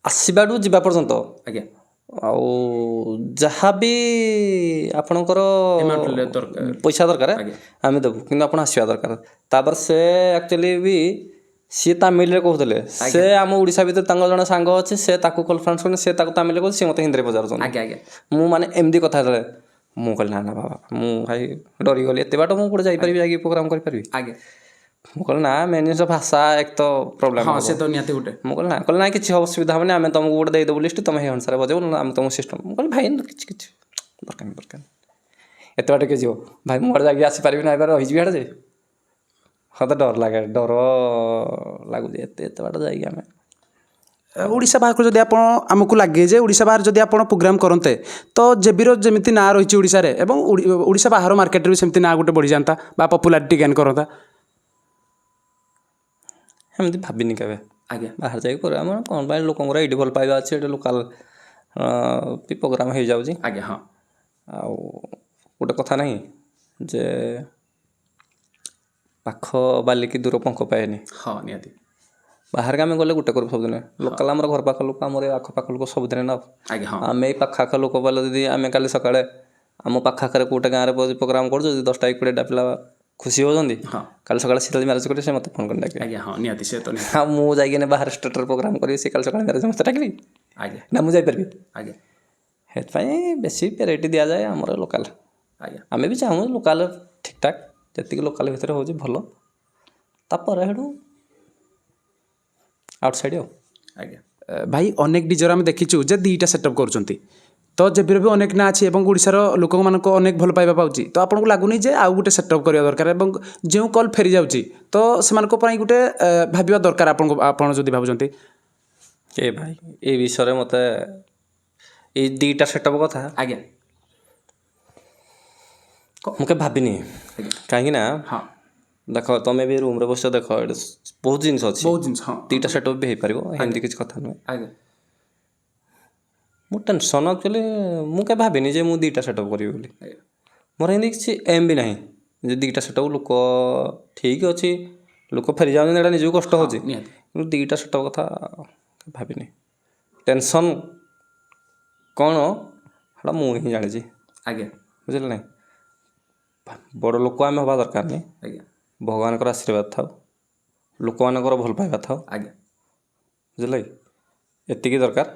ଆସିବାଠୁ ଯିବା ପର୍ଯ୍ୟନ୍ତ ଆଉ ଯାହା ବି ଆପଣଙ୍କର ପଇସା ଦରକାର ଆମେ ଦେବୁ, କିନ୍ତୁ ଆପଣ ଆସିବା ଦରକାର। ତାପରେ ସେ ଆକ୍ଚୁଆଲି ବି ସିଏ ତାମିଲରେ କହୁଥିଲେ। ସେ ଆମ ଓଡ଼ିଶା ଭିତରେ ତାଙ୍କର ଜଣେ ସାଙ୍ଗ ଅଛି, ସେ ତାକୁ କନଫରେନ୍ସ କଲେ, ସେ ତାକୁ ତାମିଲରେ କହୁଛି, ସେ ମୋତେ ହିନ୍ଦୀରେ ପଚାରୁଛନ୍ତି। ଆଜ୍ଞା ଆଜ୍ଞା ମୁଁ ମାନେ ଏମିତି କଥା ହେଲେ ମୁଁ କହିଲି, ନା ନା ବାବା, ମୁଁ ଭାଇ ଡରିଗଲି। ଏତେ ବାଟ ମୁଁ କୋଉଠି ଯାଇପାରିବି, ଯାଇକି ପ୍ରୋଗ୍ରାମ୍ କରିପାରିବି? ମୁଁ କହିଲି ନା, ମେନ୍ ଜିନିଷ ଭାଷା ଏକ ତ ପ୍ରୋବ୍ଲେମ୍। ହଁ, ସେ ତ ନିହାତି ଗୋଟେ। ମୁଁ କହିଲି ନା। କହିଲେ ନା, କିଛି ଅସୁବିଧା ହେବନି, ଆମେ ତୁମକୁ ଗୋଟେ ଦେଇଦେବୁ ଲିଷ୍ଟ, ତୁମେ ସେଇ ଅନୁସାରେ ବଜେଇବ, ନହେଲେ ଆମେ ତୁମକୁ ସିଷ୍ଟମ୍। ମୁଁ କହିଲି ଭାଇ, କିଛି କିଛି ଦରକାର ନାହିଁ, ଦରକାର ନାହିଁ। ଏତେ ବାଟ କିଏ ଯିବ ଭାଇ? ମୁଁ ଆଡ଼େ ଯାଇକି ଆସିପାରିବି ନା, ଏବାର ରହିଯିବି ସିଆଡ଼େ ଯେ। ହଁ ତ ଡର ଲାଗେ, ଡର ଲାଗୁଛି ଏତେ ଏତେ ବାଟ ଯାଇକି ଆମେ ଓଡ଼ିଶା ବାହାରକୁ ଯଦି ଆପଣ, ଆମକୁ ଲାଗେ ଯେ ଓଡ଼ିଶା ବାହାରେ ଯଦି ଆପଣ ପ୍ରୋଗ୍ରାମ୍ କରନ୍ତେ, ତ ଜେବିର ଯେମିତି ନାଁ ରହିଛି ଓଡ଼ିଶାରେ ଏବଂ ଓଡ଼ିଶା ବାହାର ମାର୍କେଟରେ ବି ସେମିତି ନାଁ ଗୋଟେ ବଢ଼ିଯାଆନ୍ତା ବା ପପୁଲାରିଟି ଗେନ୍ କରନ୍ତା। ଏମିତି ଭାବିନି କେବେ। ବାହାରେ ଯାଇକି ପ୍ରୋଗ୍ରାମ୍ କ'ଣ ପାଇଁ? ଲୋକଙ୍କର ଏଇଠି ଭଲ ପାଇବା ଅଛି, ଏଇଠି ଲୋକାଲ୍ ବି ପ୍ରୋଗ୍ରାମ୍ ହେଇଯାଉଛି। ଆଜ୍ଞା ହଁ ଆଉ ଗୋଟେ କଥା ନାହିଁ ଯେ ପାଖ ବାଲିକି ଦୂର ପଙ୍କ ପାଏନି? ହଁ, ନିହାତି। ବାହାରକୁ ଆମେ ଗଲେ ଗୋଟେ କରୁ ସବୁଦିନେ, ଲୋକାଲ୍ ଆମର ଘର ପାଖ ଲୋକ, ଆମର ଏ ଆଖପାଖ ଲୋକ ସବୁଦିନେ ନା। ଆଜ୍ଞା ହଁ ଆମେ ଏଇ ପାଖ ଆଖ ଲୋକ ବୋଇଲେ ଯଦି ଆମେ କାଲି ସକାଳେ ଆମ ପାଖ ଆଖରେ କେଉଁଟା ଗାଁରେ ପ୍ରୋଗ୍ରାମ୍ କରୁଛୁ, ଯଦି 10ଟା କି 20ଟା ପିଲା ଖୁସି ହେଉଛନ୍ତି, କାଲି ସକାଳେ ସେ ଯଦି ମ୍ୟାରେଜ୍ କରିବେ, ସେ ମୋତେ ଫୋନ୍ କରି ଡାକିବେ। ଆଜ୍ଞା ହଁ, ନିହାତି, ସେ ତ ନିହାତି। ଆଉ ମୁଁ ଯାଇକିନା ବାହାର ଷ୍ଟେଟ୍ରେ ପ୍ରୋଗ୍ରାମ୍ କରିବି, ସେ କାଲି ସକାଳେ ମ୍ୟାରେଜ୍ ମୋତେ ଡାକିବି ନା ମୁଁ ଯାଇପାରିବି? ସେଥିପାଇଁ ବେଶୀ ପ୍ରାୟୋରିଟି ଦିଆଯାଏ ଆମର ଲୋକାଲ୍। ଆମେ ବି ଚାହୁଁ ଲୋକାଲ୍ ଠିକ୍ଠାକ୍, ଯେତିକି ଲୋକାଲ୍ ଭିତରେ ହେଉଛି ଭଲ, ତାପରେ ସେଇଠୁ ଆଉଟସାଇଡ଼୍ ଆଉ। ଆଜ୍ଞା ଭାଇ, ଅନେକ ଡିଜେର ଆମେ ଦେଖିଛୁ ଯେ 2ଟା ସେଟଅପ୍ କରୁଛନ୍ତି। ତ ଜେବିର ବି ଅନେକ ନାଁ ଅଛି ଏବଂ ଓଡ଼ିଶାର ଲୋକମାନଙ୍କ ଅନେକ ଭଲ ପାଇବା ପାଉଛି। ତ ଆପଣଙ୍କୁ ଲାଗୁନି ଯେ ଆଉ ଗୋଟେ ସେଟଅପ୍ କରିବା ଦରକାର ଏବଂ ଯେଉଁ କଲ୍ ଫେରି ଯାଉଛି, ତ ସେମାନଙ୍କ ପାଇଁ ଗୋଟେ ଭାବିବା ଦରକାର ଆପଣଙ୍କୁ, ଆପଣ ଯଦି ଭାବୁଛନ୍ତି? ଏ ଭାଇ, ଏ ବିଷୟରେ ମୋତେ ଏଇ 2ଟା ସେଟଅପ୍ କଥା ମୁଁ କେବେ ଭାବିନି। କାହିଁକି ନା ଦେଖ, ତମେ ବି ରୁମ୍ରେ ବସିଛ, ଦେଖ, ଏଠି ବହୁତ ଜିନିଷ ଅଛି। ବହୁତ ଜିନିଷ, ହଁ। 2ଟା ସେଟଅପ୍ ବି ହେଇପାରିବ, ଏମିତି କିଛି କଥା ନୁହେଁ। ମୁଁ ଟେନସନ୍ ଆକ୍ଚୁଆଲି ମୁଁ କେବେ ଭାବିନି ଯେ ମୁଁ 2ଟା ସେଟଅପ୍ କରିବି ବୋଲି। ମୋର ଏମିତି କିଛି ଏମ୍ ବି ନାହିଁ ଯେ 2ଟା ସେଟଅପ୍। ଲୋକ ଠିକ୍ ଅଛି, ଲୋକ ଫେରି ଯାଉଛନ୍ତି, ଏଇଟା ନିଜକୁ କଷ୍ଟ ହେଉଛି। କିନ୍ତୁ 2ଟା ସେଟଅପ୍ କଥା ଭାବିନି। ଟେନସନ୍ କ'ଣ ସେଇଟା ମୁଁ ହିଁ ଜାଣିଛି। ବୁଝିଲେ ନାହିଁ? ବଡ଼ ଲୋକ ଆମେ ହେବା ଦରକାର ନାହିଁ। ଭଗବାନଙ୍କର ଆଶୀର୍ବାଦ ଥାଉ, ଲୋକମାନଙ୍କର ଭଲ ପାଇବା ଥାଉ। ବୁଝିଲେ କି? ଏତିକି ଦରକାର।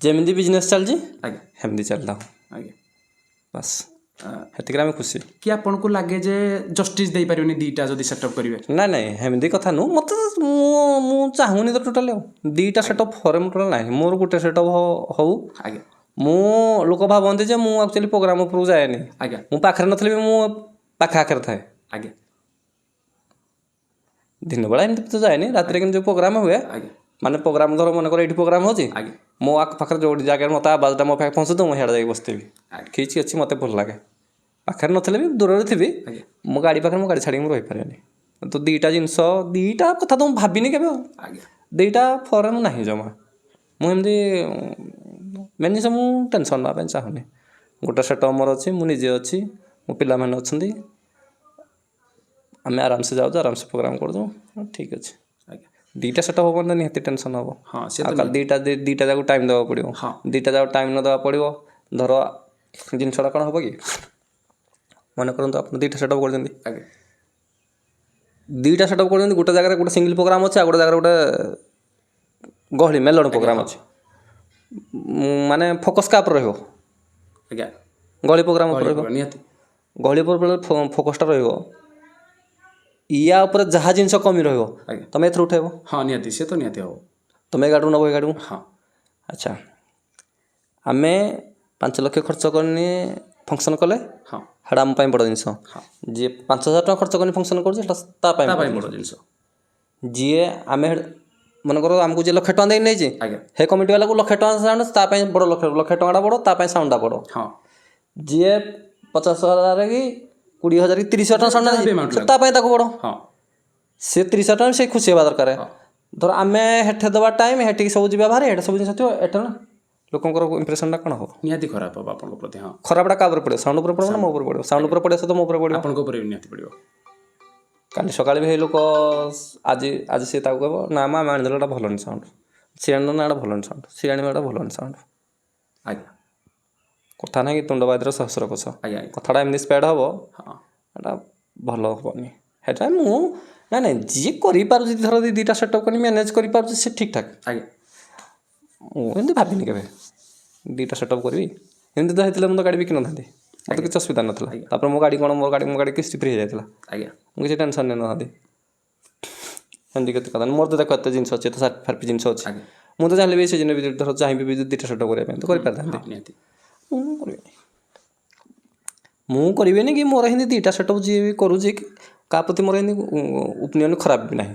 ଯେମିତି ବିଜନେସ୍ ଚାଲିଛି ସେମିତି ଚାଲିଥାଉ। ବାସ୍, ସେତିକିରେ ଆମେ ଖୁସି। କି ଆପଣଙ୍କୁ ଲାଗେ ଯେ ଜଷ୍ଟିସ୍ ଦେଇପାରିବେନି 2ଟା ଯଦି ସେଟଅପ୍ କରିବେ? ନାଇଁ ନାଇଁ, ସେମିତି କଥା ନୁହଁ। ମୋତେ ମୁଁ ଚାହୁଁନି ତ ଟୋଟାଲି। ଆଉ 2ଟା ସେଟଅପ୍ ଫରେ ମୁଁ ଟୋଟାଲି ନାହିଁ। ମୋର ଗୋଟେ ସେଟଅପ୍ ହଉ। ମୁଁ ଲୋକ ଭାବନ୍ତି ଯେ ମୁଁ ଆକ୍ଚୁଆଲି ପ୍ରୋଗ୍ରାମ୍ ଉପରକୁ ଯାଏନି। ମୁଁ ପାଖରେ ନଥିଲେ ବି ମୁଁ ପାଖ ଆଖରେ ଥାଏ। ଦିନ ବେଳା ଏମିତି ତ ଯାଏନି, ରାତିରେ କିନ୍ତୁ ଯେଉଁ ପ୍ରୋଗ୍ରାମ୍ ହୁଏ, ମାନେ ପ୍ରୋଗ୍ରାମ୍ ଧର ମନେକର ଏଇଠି ପ୍ରୋଗ୍ରାମ୍ ହେଉଛି, ମୋ ଆଖ ପାଖରେ ଯେଉଁଠି ଜାଗାରେ ମୋତେ ଆବାଜଟା ମୋ ପାଖରେ ପହଞ୍ଚୁଥିବ, ମୁଁ ସିଆଡ଼େ ଯାଇକି ବସିଥିବି। କିଛି ଅଛି, ମୋତେ ଭଲ ଲାଗେ। ପାଖରେ ନଥିଲେ ବି ଦୂରରେ ଥିବି। ମୋ ଗାଡ଼ି ପାଖରେ ମୋ ଗାଡ଼ି ଛାଡ଼ିକି ମୁଁ ରହିପାରିବିନି। ତ 2ଟା ଜିନିଷ, 2ଟା କଥା ତ ମୁଁ ଭାବିନି କେବେ ଆଉ। 2ଟା ଫରେ ମୁଁ ନାହିଁ ଜମା। ମୁଁ ଏମିତି ମେନ୍ ଜିନିଷ ମୁଁ ଟେନସନ୍ ନେବା ପାଇଁ ଚାହୁଁନି। ଗୋଟେ ସେଟଅପ୍ ମୋର ଅଛି, ମୁଁ ନିଜେ ଅଛି, ମୋ ପିଲାମାନେ ଅଛନ୍ତି, ଆମେ ଆରାମସେ ଯାଉଛୁ, ଆରାମସେ ପ୍ରୋଗ୍ରାମ୍ କରୁଛୁ, ଠିକ୍ ଅଛି। 2ଟା ସେଟଅପ୍ ହେବ ମାନେ ନିହାତି ଟେନସନ୍ ହେବ। ହଁ, ସେ ତ ଆଉ କାଲି 2ଟା ଯାକୁ ଟାଇମ୍ ଦେବାକୁ ପଡ଼ିବ। 2ଟା ଯାକୁ ଟାଇମ୍ ନ ଦେବାକୁ ପଡ଼ିବ, ଧର ଜିନିଷଟା କ'ଣ ହେବ କି, ମନେ କରନ୍ତୁ ଆପଣ 2ଟା ସେଟଅପ୍ କରିଛନ୍ତି। 2ଟା ସେଟଅପ୍ କରିଛନ୍ତି, ଗୋଟେ ଜାଗାରେ ଗୋଟେ ସିଙ୍ଗଲ୍ ପ୍ରୋଗ୍ରାମ୍ ଅଛି, ଆଉ ଗୋଟେ ଜାଗାରେ ଗୋଟେ ଗହଳି ମେଲଣ ପ୍ରୋଗ୍ରାମ୍ ଅଛି। ମାନେ ଫୋକସ୍ କାହା ଉପରେ ରହିବ? ଗହଳି ପ୍ରୋଗ୍ରାମ୍ ଉପରେ ରହିବ। ଗହଳି ଉପରେ ଫୋକସ୍ଟା ରହିବ। ୟା ଉପରେ ଯାହା ଜିନିଷ କମି ରହିବ, ତମେ ଏଥିରୁ ଉଠେଇବ। ହଁ, ନିହାତି, ସେ ତ ନିହାତି ହେବ। ତମେ ଏ ଗାଡ଼ିରୁ ନେବ ଏ ଗାଡ଼ିକୁ। ଆଚ୍ଛା, ଆମେ 5 ଲକ୍ଷ ଖର୍ଚ୍ଚ କରିନି ଫଙ୍କସନ୍ କଲେ, ସେଇଟା ଆମ ପାଇଁ ବଡ଼ ଜିନିଷ। ଯିଏ 5,000 ଟଙ୍କା ଖର୍ଚ୍ଚ କରି ଫଙ୍କସନ୍ କରୁଛି, ସେଇଟା ତା ପାଇଁ ତା ବଡ଼ ପାଇଁ ଜିନିଷ। ବଡ଼ ଜିନିଷ। ଯିଏ ଆମେ ମନେକର ଆମକୁ ଯିଏ ଲକ୍ଷେ ଟଙ୍କା ଦେଇ ନେଇଛି, ହେ କମିଟି ବାଲାକୁ ଲକ୍ଷେ ଟଙ୍କା ସାଉଣ୍ଡ ତା ପାଇଁ ବଡ଼, ଲକ୍ଷେ ଲକ୍ଷେ ଟଙ୍କାଟା ବଡ଼, ତା ପାଇଁ ସାଉଣ୍ଡଟା ବଡ଼। ଯିଏ 50,000 କି 20,000 କି 30,000 ଟଙ୍କା ସାଉଣ୍ଡ ଯାହା ବି amount ସେ ତା ପାଇଁ ତାକୁ ବଡ଼। ହଁ ସେ 30,000 ଟଙ୍କା ସେ ଖୁସି ହେବା ଦରକାର। ଧର ଆମେ ହେଠେ ଦେବା ଟାଇମ୍, ହେଠିକି ସବୁ ଯିବା ବାହାରେ, ହେଠେ ସବୁ ଜିନିଷ ଥିବ, ଏଠେ ନା ଲୋକଙ୍କର ଇମ୍ପ୍ରେସନଟା କ'ଣ ହେବ? ନିହାତି ଖରାପ ହେବ ଆପଣଙ୍କ ପ୍ରତି। ହଁ, ଖରାପଟା କାହା ଉପରେ ପଡ଼ିବ? ସାଉଣ୍ଡ ଉପରେ ପଡ଼ିବ ନା ମୋ ଉପରେ ପଡ଼ିବ? ସାଉଣ୍ଡ ଉପରେ ପଡ଼ିବ ସହିତ ମୋ ଉପରେ ପଡ଼ିବ। ଆପଣଙ୍କ ଉପରେ ବି ନିହାତି ପଡ଼ିବ। କାଲି ସକାଳେ ବି ହେଇ ଲୋକ ଆଜି ଆଜି ସିଏ ତାକୁ କହିବ, ନା ମ ଆମେ ଆଣିଦେଲୁ, ଏଇଟା ଭଲନି ସାଉଣ୍ଡ। ସିଏ ଆଣିଦେଲା, ନା ଏଇଟା ଭଲନି ସାଉଣ୍ଡ। ସିଏ ଆଣିବ, ଏଇଟା ଭଲନି ସାଉଣ୍ଡ। କଥା ନାହିଁ କି ତୁଣ୍ଡ ବାଦ୍ୟର ସହସ୍ର କୋଷ। ଆଜ୍ଞା ଆଜ୍ଞା କଥାଟା ଏମିତି ସ୍ପ୍ରେଡ୍ ହେବ। ଏଇଟା ଭଲ ହେବନି। ସେଇଟା ମୁଁ ନାଇଁ ନାଇଁ, ଯିଏ କରିପାରୁଛି, ଧର ଦୁଇଟା ସେଟଅପ୍ କରି ମ୍ୟାନେଜ୍ କରିପାରୁଛି, ସେ ଠିକ୍ ଠାକ୍। ମୁଁ ଏମିତି ଭାବିନି କେବେ ଦୁଇଟା ସେଟଅପ୍ କରିବି। ଏମିତି ତ ହେଇଥିଲେ ମୁଁ ତ ଗାଡ଼ି ବିକିନଥାନ୍ତି, ମୋତେ କିଛି ଅସୁବିଧା ନଥିଲା। ତାପରେ ମୋ ଗାଡ଼ି କ'ଣ, ମୋ ଗାଡ଼ି କିସ୍ତି ଫ୍ରି ହେଇଯାଇଥିଲା। ମୁଁ କିଛି ଟେନସନ୍ ନେଇନଥାନ୍ତି। ଏମିତି କେତେ କଥା ନାହିଁ। ମୋର ତ ଦେଖ ଏତେ ଜିନିଷ ଅଛି, ଏତେ ଫାର୍ପି ଜିନିଷ ଅଛି। ମୁଁ ତ ଚାହିଁଲେ ବି ସେ ବି ଧର ଚାହିଁବି ବି ଦୁଇଟା ସେଟଅପ୍ କରିବା ପାଇଁ ତ କରିପାରିଥାନ୍ତି। ମୁଁ କରିବିନି, ମୁଁ କରିବିନି କି ମୋର ଏମିତି ଦୁଇଟା ସେଟଅପ୍ ଯିଏ ବି କରୁଛି, କାହା ପ୍ରତି ମୋର ଏମିତି ଓପିନିଅନ୍ ଖରାପ ବି ନାହିଁ।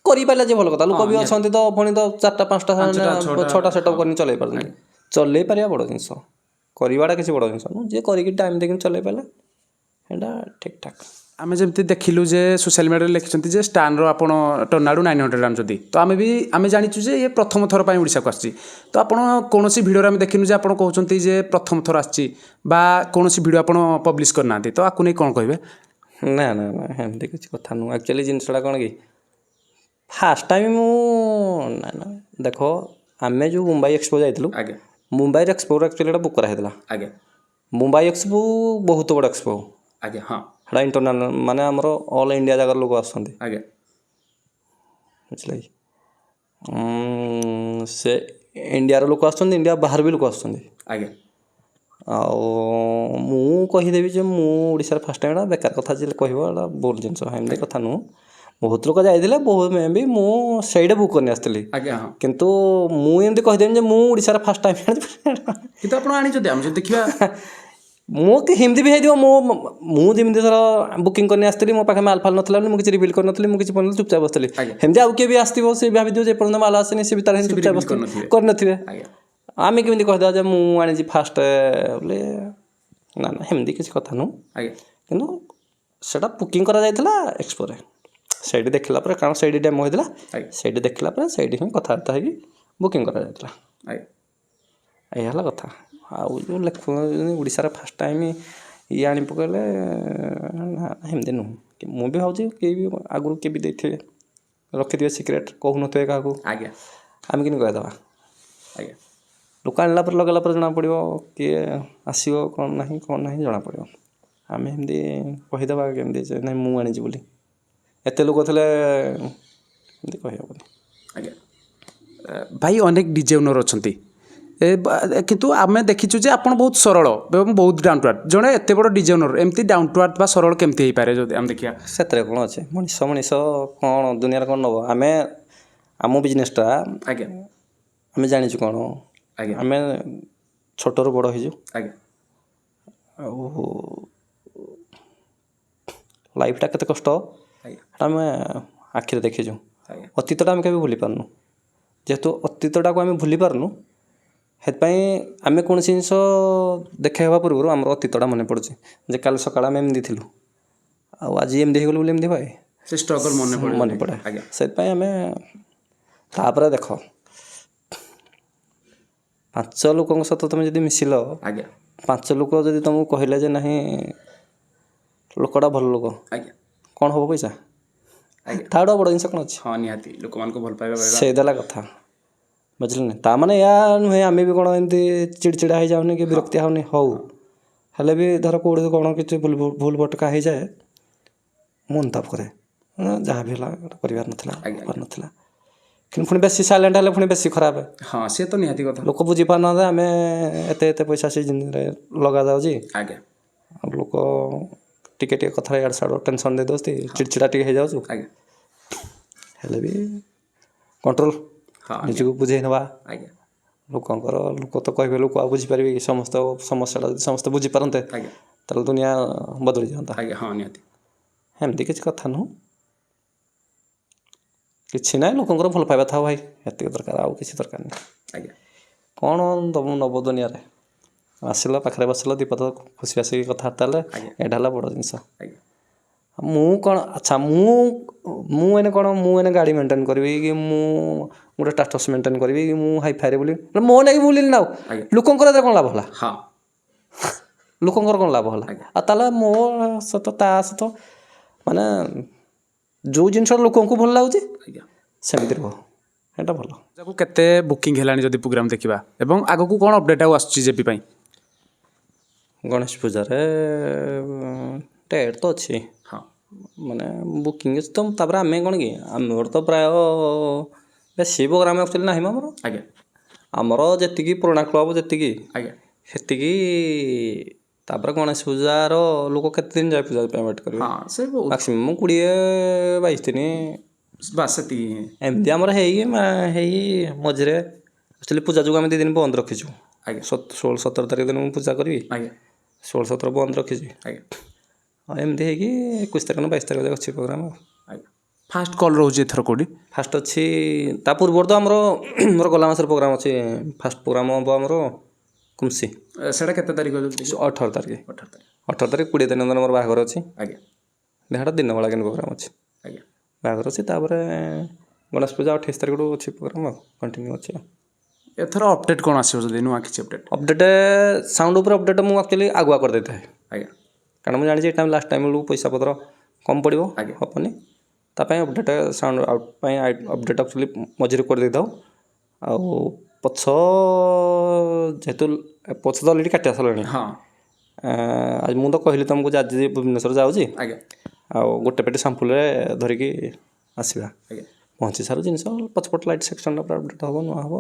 କରିପାରିଲା ଯେ ଭଲ କଥା। ଲୋକ ବି ଅଛନ୍ତି ତ ପୁଣି ତ ଚାରିଟା, ପାଞ୍ଚଟା, ଛଅଟା ସେଟଅପ୍ କରିକି ଚଲେଇ ପାରୁଛନ୍ତି। ଚଲେଇ ପାରିବା ବଡ଼ ଜିନିଷ, କରିବାଟା କିଛି ବଡ଼ ଜିନିଷ ନୁହଁ। ଯିଏ କରିକି ଟାଇମ୍ ଦେଇକି ଚଲେଇ ପାରିଲା, ସେଇଟା ଠିକ୍ ଠାକ୍। ଆମେ ଯେମିତି ଦେଖିଲୁ ଯେ ସୋସିଆଲ ମିଡ଼ିଆରେ ଲେଖିଛନ୍ତି ଯେ ଷ୍ଟାଣ୍ଡର ଆପଣ ଟର୍ନାଡୋ 900 ଆଣୁଛନ୍ତି, ତ ଆମେ ବି ଆମେ ଜାଣିଛୁ ଯେ ଇଏ ପ୍ରଥମ ଥର ପାଇଁ ଓଡ଼ିଶାକୁ ଆସିଛି। ତ ଆପଣ କୌଣସି ଭିଡ଼ିଓରେ ଆମେ ଦେଖିନୁ ଯେ ଆପଣ କହୁଛନ୍ତି ଯେ ପ୍ରଥମ ଥର ଆସିଛି ବା କୌଣସି ଭିଡ଼ିଓ ଆପଣ ପବ୍ଲିଶ କରିନାହାନ୍ତି। ତ ଆକୁ ନେଇ କ'ଣ କହିବେ? ନା ନା ନା, ଏମିତି କିଛି କଥା ନୁହଁ। ଆକ୍ଚୁଆଲି ଜିନିଷଟା କ'ଣ କି, ଫାଷ୍ଟ ଟାଇମ୍ ମୁଁ, ନା ନା, ଦେଖ, ଆମେ ଯେଉଁ ମୁମ୍ବାଇ ଏକ୍ସପୋ ଯାଇଥିଲୁ, ମୁମ୍ବାଇର ଏକ୍ସପୋରେ ଆକ୍ଚୁଆଲି ଏଇଟା ବୁକ୍ କରାହେଇଥିଲା। ମୁମ୍ବାଇ ଏକ୍ସପୋ ବହୁତ ବଡ଼ ଏକ୍ସପୋ। ଆଜ୍ଞା ହଁ ସେଇଟା ଇଣ୍ଟରନାଲ୍, ମାନେ ଆମର ଅଲ୍ ଇଣ୍ଡିଆ ଜାଗାର ଲୋକ ଆସୁଛନ୍ତି। ବୁଝିଲେ କି? ସେ ଇଣ୍ଡିଆର ଲୋକ ଆସୁଛନ୍ତି, ଇଣ୍ଡିଆ ବାହାରୁ ବି ଲୋକ ଆସୁଛନ୍ତି। ଆଉ ମୁଁ କହିଦେବି ଯେ ମୁଁ ଓଡ଼ିଶାରେ ଫାଷ୍ଟ ଟାଇମ୍, ଏଇଟା ବେକାର କଥା। ଯିଏ କହିବ ଏଇଟା ଭୁଲ ଜିନିଷ। ଏମିତି କଥା ନୁହଁ। ବହୁତ ଲୋକ ଯାଇଥିଲେ, ବହୁତ। ମେ ବି ମୁଁ ସେଇଟା ବୁକ୍ କରିନି ଆସିଥିଲି। ଆଜ୍ଞା ହଁ କିନ୍ତୁ ମୁଁ ଏମିତି କହିଦେବି ଯେ ମୁଁ ଓଡ଼ିଶାରେ ଫାଷ୍ଟ ଟାଇମ୍ କିନ୍ତୁ ଆପଣ ଆଣିଛନ୍ତି, ଆମେ ଯଦି ଦେଖିବା। ମୁଁ କି ଏମିତି ବି ହେଇଥିବ। ମୁଁ ମୁଁ ଯେମିତି ଧର ବୁକିଂ କରି ଆସିଥିଲି, ମୋ ପାଖେ ମାଲ ଫାଲ ନଥିଲା ବୋଲି ମୁଁ କିଛି ରିଭିଲ୍ କରିନଥିଲି, ମୁଁ କିଛି ବନେଇଲି, ଚୁପଚାପ ବସିଥିଲି। ସେମିତି ଆଉ କିଏ ବି ଆସିଥିବ, ସେ ବି ଭାବିଥିବ ଯେ ଏପର୍ଯ୍ୟନ୍ତ ମାଲ ଆସିନି, ସେ ବି ତାର ସେମିତି ଚୁପଚାପ reveal ବସିଥିବ। କରିନଥିବେ। କରିନଥିବେ। ଆମେ କେମିତି କହିଦେବା ଯେ ମୁଁ ଆଣିଛି ଫାଷ୍ଟ ବୋଲି? ନା ନା, ସେମିତି କିଛି କଥା ନୁହଁ। କିନ୍ତୁ ସେଇଟା ବୁକିଂ କରାଯାଇଥିଲା ଏକ୍ସପୋରେ। ସେଇଠି ଦେଖିଲା ପରେ, କାରଣ ସେଇଠି ଡେମୋ ହେଇଥିଲା, ସେଇଠି ଦେଖିଲା ପରେ ସେଇଠି ହିଁ କଥାବାର୍ତ୍ତା ହେଇକି ବୁକିଂ କରାଯାଇଥିଲା। ଏଇଆ ହେଲା କଥା। ଆଉ ଯେଉଁ ଲେଖୁ ଓଡ଼ିଶାରେ ଫାଷ୍ଟ ଟାଇମ୍ ଇଏ ଆଣି ପକାଇଲେ, ନା, ସେମିତି ନୁହଁ। କି ମୁଁ ବି ଭାବୁଛି କେହି ବି ଆଗରୁ କିଏ ବି ଦେଇଥିବେ, ରଖିଥିବେ ସିକ୍ରେଟ୍, କହୁନଥିବେ କାହାକୁ। ଆମେ କେମିତି କହିଦେବା? ଲୋକ ଆଣିଲା ପରେ, ଲଗାଇଲା ପରେ ଜଣାପଡ଼ିବ କିଏ ଆସିବ, କ'ଣ ନାହିଁ, କ'ଣ ନାହିଁ ଜଣାପଡ଼ିବ। ଆମେ ଏମିତି କହିଦେବା କେମିତି ଯେ ନାଇଁ ମୁଁ ଆଣିଛି ବୋଲି? ଏତେ ଲୋକ ଥିଲେ, ଏମିତି କହିହେବନି। ଆଜ୍ଞା ଭାଇ, ଅନେକ ଡିଜେ ଓନର୍ ଅଛନ୍ତି କିନ୍ତୁ ଆମେ ଦେଖିଛୁ ଯେ ଆପଣ ବହୁତ ସରଳ ଏବଂ ବହୁତ ଡାଉନ୍ ଟୁ ଆର୍ଥ। ଜଣେ ଏତେ ବଡ଼ ଡିଜେ ଓନର୍ ଏମିତି ଡାଉନ୍ ଟୁ ଆର୍ଥ ବା ସରଳ କେମିତି ହେଇପାରେ, ଯଦି ଆମେ ଦେଖିବା? ସେଥିରେ କ'ଣ ଅଛି? ମଣିଷ ମଣିଷ କ'ଣ ଦୁନିଆରେ କ'ଣ ନେବ? ଆମେ ଆମ ବିଜନେସଟା ଆମେ ଜାଣିଛୁ କ'ଣ। ଆମେ ଛୋଟରୁ ବଡ଼ ହେଇଛୁ। ଆଉ ଲାଇଫଟା କେତେ କଷ୍ଟ, ସେଟା ଆମେ ଆଖିରେ ଦେଖିଛୁ। ଅତୀତଟା ଆମେ କେବେ ଭୁଲି ପାରୁନୁ। ଯେହେତୁ ଅତୀତଟାକୁ ଆମେ ଭୁଲି ପାରୁନୁ, ସେଥିପାଇଁ ଆମେ କୌଣସି ଜିନିଷ ଦେଖାଇ ହେବା ପୂର୍ବରୁ ଆମର ଅତୀତଟା ମନେ ପଡ଼ୁଛି ଯେ କାଲି ସକାଳେ ଆମେ ଏମିତି ଥିଲୁ ଆଉ ଆଜି ଏମିତି ହେଇଗଲୁ ବୋଲି ଏମିତି ହୁଏ। ସେ ଷ୍ଟ୍ରଗଲ୍ ମନେ ପଡ଼େ। ମନେ ପଡ଼େ। ସେଥିପାଇଁ ଆମେ ତାପରେ ଦେଖ, ପାଞ୍ଚ ଲୋକଙ୍କ ସହିତ ତୁମେ ଯଦି ମିଶିଲ, ପାଞ୍ଚ ଲୋକ ଯଦି ତୁମକୁ କହିଲେ ଯେ ନାହିଁ, ଲୋକଟା ଭଲ ଲୋକ, କ'ଣ ହେବ ପଇସା? ତାଠୁ ଆଉ ବଡ଼ ଜିନିଷ କ'ଣ ଅଛି? ହଁ, ନିହାତି ଲୋକମାନଙ୍କୁ ଭଲ ପାଇବା ପାଇବା। ସେଇ ଦେଲା କଥା, ବୁଝିଲେ ନା? ତା ମାନେ ଏୟା ନୁହେଁ, ଆମେ ବି କ'ଣ ଏମିତି ଚିଡ଼ଚିଡ଼ା ହେଇଯାଉନି କି ବିରକ୍ତିଆ ହେଉନି। ହଉ, ହେଲେ ବି ଧର କେଉଁଠି କ'ଣ କିଛି ଭୁଲ ଭୁଲ ଭଟକା ହେଇଯାଏ, ମୁଁ ଅନୁତାପ କରେ, ଯାହା ବି ହେଲା ଏଇଟା କରିବାର ନଥିଲା, କରିବାର ନଥିଲା। କିନ୍ତୁ ପୁଣି ବେଶୀ ସାଇଲେଣ୍ଟ ହେଲେ ପୁଣି ବେଶୀ ଖରାପ। ହଁ, ସେ ତ ନିହାତି କଥା। ଲୋକ ବୁଝିପାରୁନାହାନ୍ତି, ଆମେ ଏତେ ଏତେ ପଇସା ସେ ଜିନିଷରେ ଲଗାଯାଉଛି, ଆଉ ଲୋକ ଟିକେ ଟିକେ କଥାରେ ଇଆଡ଼େ ସିଆଡ଼ୁ ଟେନସନ୍ ଦେଇ ଦେଉଛନ୍ତି, ଚିଡ଼ଚିଡ଼ା ଟିକେ ହେଇଯାଉଛୁ। ହେଲେ ବି କଣ୍ଟ୍ରୋଲ, ନିଜକୁ ବୁଝେଇ ନେବା। ଲୋକଙ୍କର, ଲୋକ ତ କହିବେ, ଲୋକ ଆଉ ବୁଝିପାରିବେ କି? ସମସ୍ତ ସମସ୍ୟାଟା ଯଦି ସମସ୍ତେ ବୁଝିପାରନ୍ତେ, ତାହେଲେ ଦୁନିଆ ବଦଳିଯାଆନ୍ତା। ଆଜ୍ଞା ହଁ ନିହାତି। ଏମିତି କିଛି କଥା ନୁହଁ, କିଛି ନାହିଁ। ଲୋକଙ୍କର ଭଲ ପାଇବା ଥାଉ ଭାଇ, ଏତିକି ଦରକାର, ଆଉ କିଛି ଦରକାର ନାହିଁ। କ'ଣ ଦବୁ ନେବ ଦୁନିଆରେ? ଆସିଲ, ପାଖରେ ବସିଲ, 2 ପଦ ଖୁସି ଆସିକି କଥାବାର୍ତ୍ତା ହେଲେ, ଏଇଟା ହେଲା ବଡ଼ ଜିନିଷ। ମୁଁ କ'ଣ, ଆଚ୍ଛା, ମୁଁ ଏଇନେ କ'ଣ, ମୁଁ ଏଇନେ ଗାଡ଼ି ମେଣ୍ଟେନ୍ କରିବି କି ମୁଁ ଗୋଟେ ଷ୍ଟାଟସ୍ ମେଣ୍ଟେନ୍ କରିବି କି ମୁଁ ହାଇଫାଇରେ ବୁଲିବି, ମୋ ନେଇକି ବୁଲିଲି ନା ଆଉ ଲୋକଙ୍କର ଏଥିରେ କ'ଣ ଲାଭ ହେଲା? ଲୋକଙ୍କର କ'ଣ ଲାଭ ହେଲା? ଆଉ ତାହେଲେ ମୋ ସହିତ ତା ସହିତ ମାନେ ଯେଉଁ ଜିନିଷ ଲୋକଙ୍କୁ ଭଲ ଲାଗୁଛି, ସେମିତି ରୁହ, ଏଇଟା ଭଲ। ପୂଜାକୁ କେତେ ବୁକିଂ ହେଲାଣି ଯଦି ପ୍ରୋଗ୍ରାମ୍ ଦେଖିବା, ଏବଂ ଆଗକୁ କ'ଣ ଅପଡ଼େଟ୍ ଆଉ ଆସୁଛି ଜେପି ପାଇଁ? ଗଣେଶ ପୂଜାରେ ଡେଟ୍ ତ ଅଛି। ମାନେ ବୁକିଂ ଅଛି ତ। ତାପରେ ଆମେ କ'ଣ କି, ଆମର ତ ପ୍ରାୟ ବେଶୀ ପ୍ରୋଗ୍ରାମ୍ ଆକ୍ଚୁଆଲି ନାହିଁ ମ ଆମର। ଆମର ଯେତିକି ପୁରୁଣା କ୍ଲବ୍ ଯେତିକି, ସେତିକି। ତାପରେ ଗଣେଶ ପୂଜାର ଲୋକ କେତେ ଦିନ ଯାଏ ପୂଜା ପାଇଁ ୱେଟ୍ କରିବେ? ହଁ, ସେ ବହୁତ। ମାକ୍ସିମମ୍ 20-22 ଦିନ। ବାସ୍, ସେତିକି। ଏମିତି ଆମର ହେଇକି ହେଇ ମଝିରେ ଆକ୍ଚୁଆଲି ପୂଜା ଯୋଗୁଁ ଆମେ 2 ଦିନ ବନ୍ଦ ରଖିଛୁ। 16-17 ତାରିଖ ଦିନ ମୁଁ ପୂଜା କରିବି। 16-17 ବନ୍ଦ ରଖିଛି। ଆଉ ଏମିତି ହେଇକି 21 ତାରିଖ ନା 22 ତାରିଖ ଯାକ ଅଛି ପ୍ରୋଗ୍ରାମ୍ ଆଉ। ଆଜ୍ଞା, ଫାଷ୍ଟ କଲ୍ ରହୁଛି ଏଥର କେଉଁଠି? ଫାଷ୍ଟ ଅଛି, ତା ପୂର୍ବରୁ ତ ଆମର ମୋର ଗଲା ମାସରେ ପ୍ରୋଗ୍ରାମ୍ ଅଛି। ଫାଷ୍ଟ ପ୍ରୋଗ୍ରାମ୍ ହେବ ଆମର କୁମ୍ସି। ସେଇଟା କେତେ ତାରିଖ ଯଦି ଦେଖିବା? 18 ତାରିଖ। 18 ତାରିଖ। 18 ତାରିଖ, 20 ଦିନ ଦିନ ମୋର ବାହାଘର ଅଛି। ସେଇଟା ଦିନ ବେଳା କିନ୍ତୁ ପ୍ରୋଗ୍ରାମ୍ ଅଛି। ବାହାଘର ଅଛି, ତାପରେ ଗଣେଶ ପୂଜା 28 ତାରିଖଠୁ ଅଛି ପ୍ରୋଗ୍ରାମ୍, ଆଉ କଣ୍ଟିନ୍ୟୁ ଅଛି ଆଉ। ଏଥର ଅପଡ଼େଟ୍ କ'ଣ ଆସିବ ଯଦି ନୂଆ କିଛି ଅପଡ଼େଟ୍? ଅପଡ଼େଟ୍, ସାଉଣ୍ଡ ଉପରେ ଅପଡ଼େଟ୍ ମୁଁ ଆକ୍ଚୁଆଲି ଆଗୁଆ କରିଦେଇଥାଏ। କାରଣ ମୁଁ ଜାଣିଛି ଏ ଟାଇମ୍ ଲାଷ୍ଟ ଟାଇମ୍ ବେଳକୁ ପଇସା ପତ୍ର କମ୍ ପଡ଼ିବ, ହେବନି। ତା ପାଇଁ ଅପଡ଼େଟ୍, ସାଉଣ୍ଡ ଆଉଟ୍ ପାଇଁ ଅପଡ଼େଟ୍ ଆକ୍ଚୁଆଲି ମଝିରେ କରିଦେଇଥାଉ। ଆଉ ପଛ ଯେହେତୁ ପଛ ତ ଅଲରେଡ଼ି କାଟି ସାରିଲାଣି। ଆଜି ମୁଁ ତ କହିଲି ତୁମକୁ ଯେ ଆଜି ଭୁବନେଶ୍ୱର ଯାଉଛି। ଆଉ ଗୋଟେ ପେଟି ସାମ୍ପୁଲରେ ଧରିକି ଆସିବା। ପହଞ୍ଚି ସାରୁ ଜିନିଷ, ପଛପଟ ଲାଇଟ୍ ସେକ୍ସନଟା ପୁରା ଅପଡ଼େଟ୍ ହେବ, ନୂଆ ହେବ।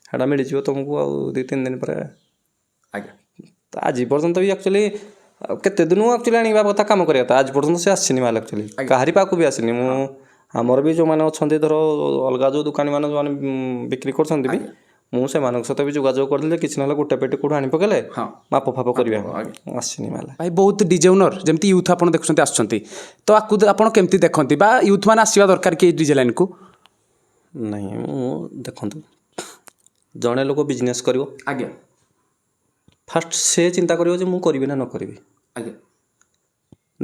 ସେଇଟା ମିଳିଯିବ ତୁମକୁ ଆଉ 2-3 ଦିନ ପରେ। ତ ଆଜି ପର୍ଯ୍ୟନ୍ତ ବି ଆକ୍ଚୁଆଲି କେତେ ଦିନ ଆକ୍ଚୁଆଲି ଆଣିବା କଥା, କାମ କରିବା କଥା, ଆଜି ପର୍ଯ୍ୟନ୍ତ ସେ ଆସିନି ମାଲ ଆକ୍ଚୁଆଲି, କାହାରି ପାଖକୁ ବି ଆସିନି। ମୁଁ ଆମର ବି ଯେଉଁମାନେ ଅଛନ୍ତି, ଧର ଅଲଗା ଯେଉଁ ଦୋକାନୀମାନେ ଯେଉଁମାନେ ବିକ୍ରି କରୁଛନ୍ତି ବି, ମୁଁ ସେମାନଙ୍କ ସହିତ ବି ଯୋଗାଯୋଗ କରିଥିଲି ଯେ କିଛି ନହେଲେ ଗୋଟେ ପେଟି କେଉଁଠୁ ଆଣି ପକେଇଲେ ମାପ ଫାପ କରିବା। ଆସିନି ମାଲ। ଭାଇ, ବହୁତ ଡିଜେ ଓନର ଯେମିତି ୟୁଥ୍ ଆପଣ ଦେଖୁଛନ୍ତି ଆସୁଛନ୍ତି, ତ ଆକୁ ଆପଣ କେମିତି ଦେଖନ୍ତି ବା ୟୁଥ୍ ମାନେ ଆସିବା ଦରକାର କି ଡିଜେ ଲାଇନ୍କୁ? ନାଇଁ, ମୁଁ ଦେଖନ୍ତୁ, ଜଣେ ଲୋକ ବିଜନେସ୍ କରିବ, ଫାଷ୍ଟ ସେ ଚିନ୍ତା କରିବ ଯେ ମୁଁ କରିବି ନା ନ କରିବି।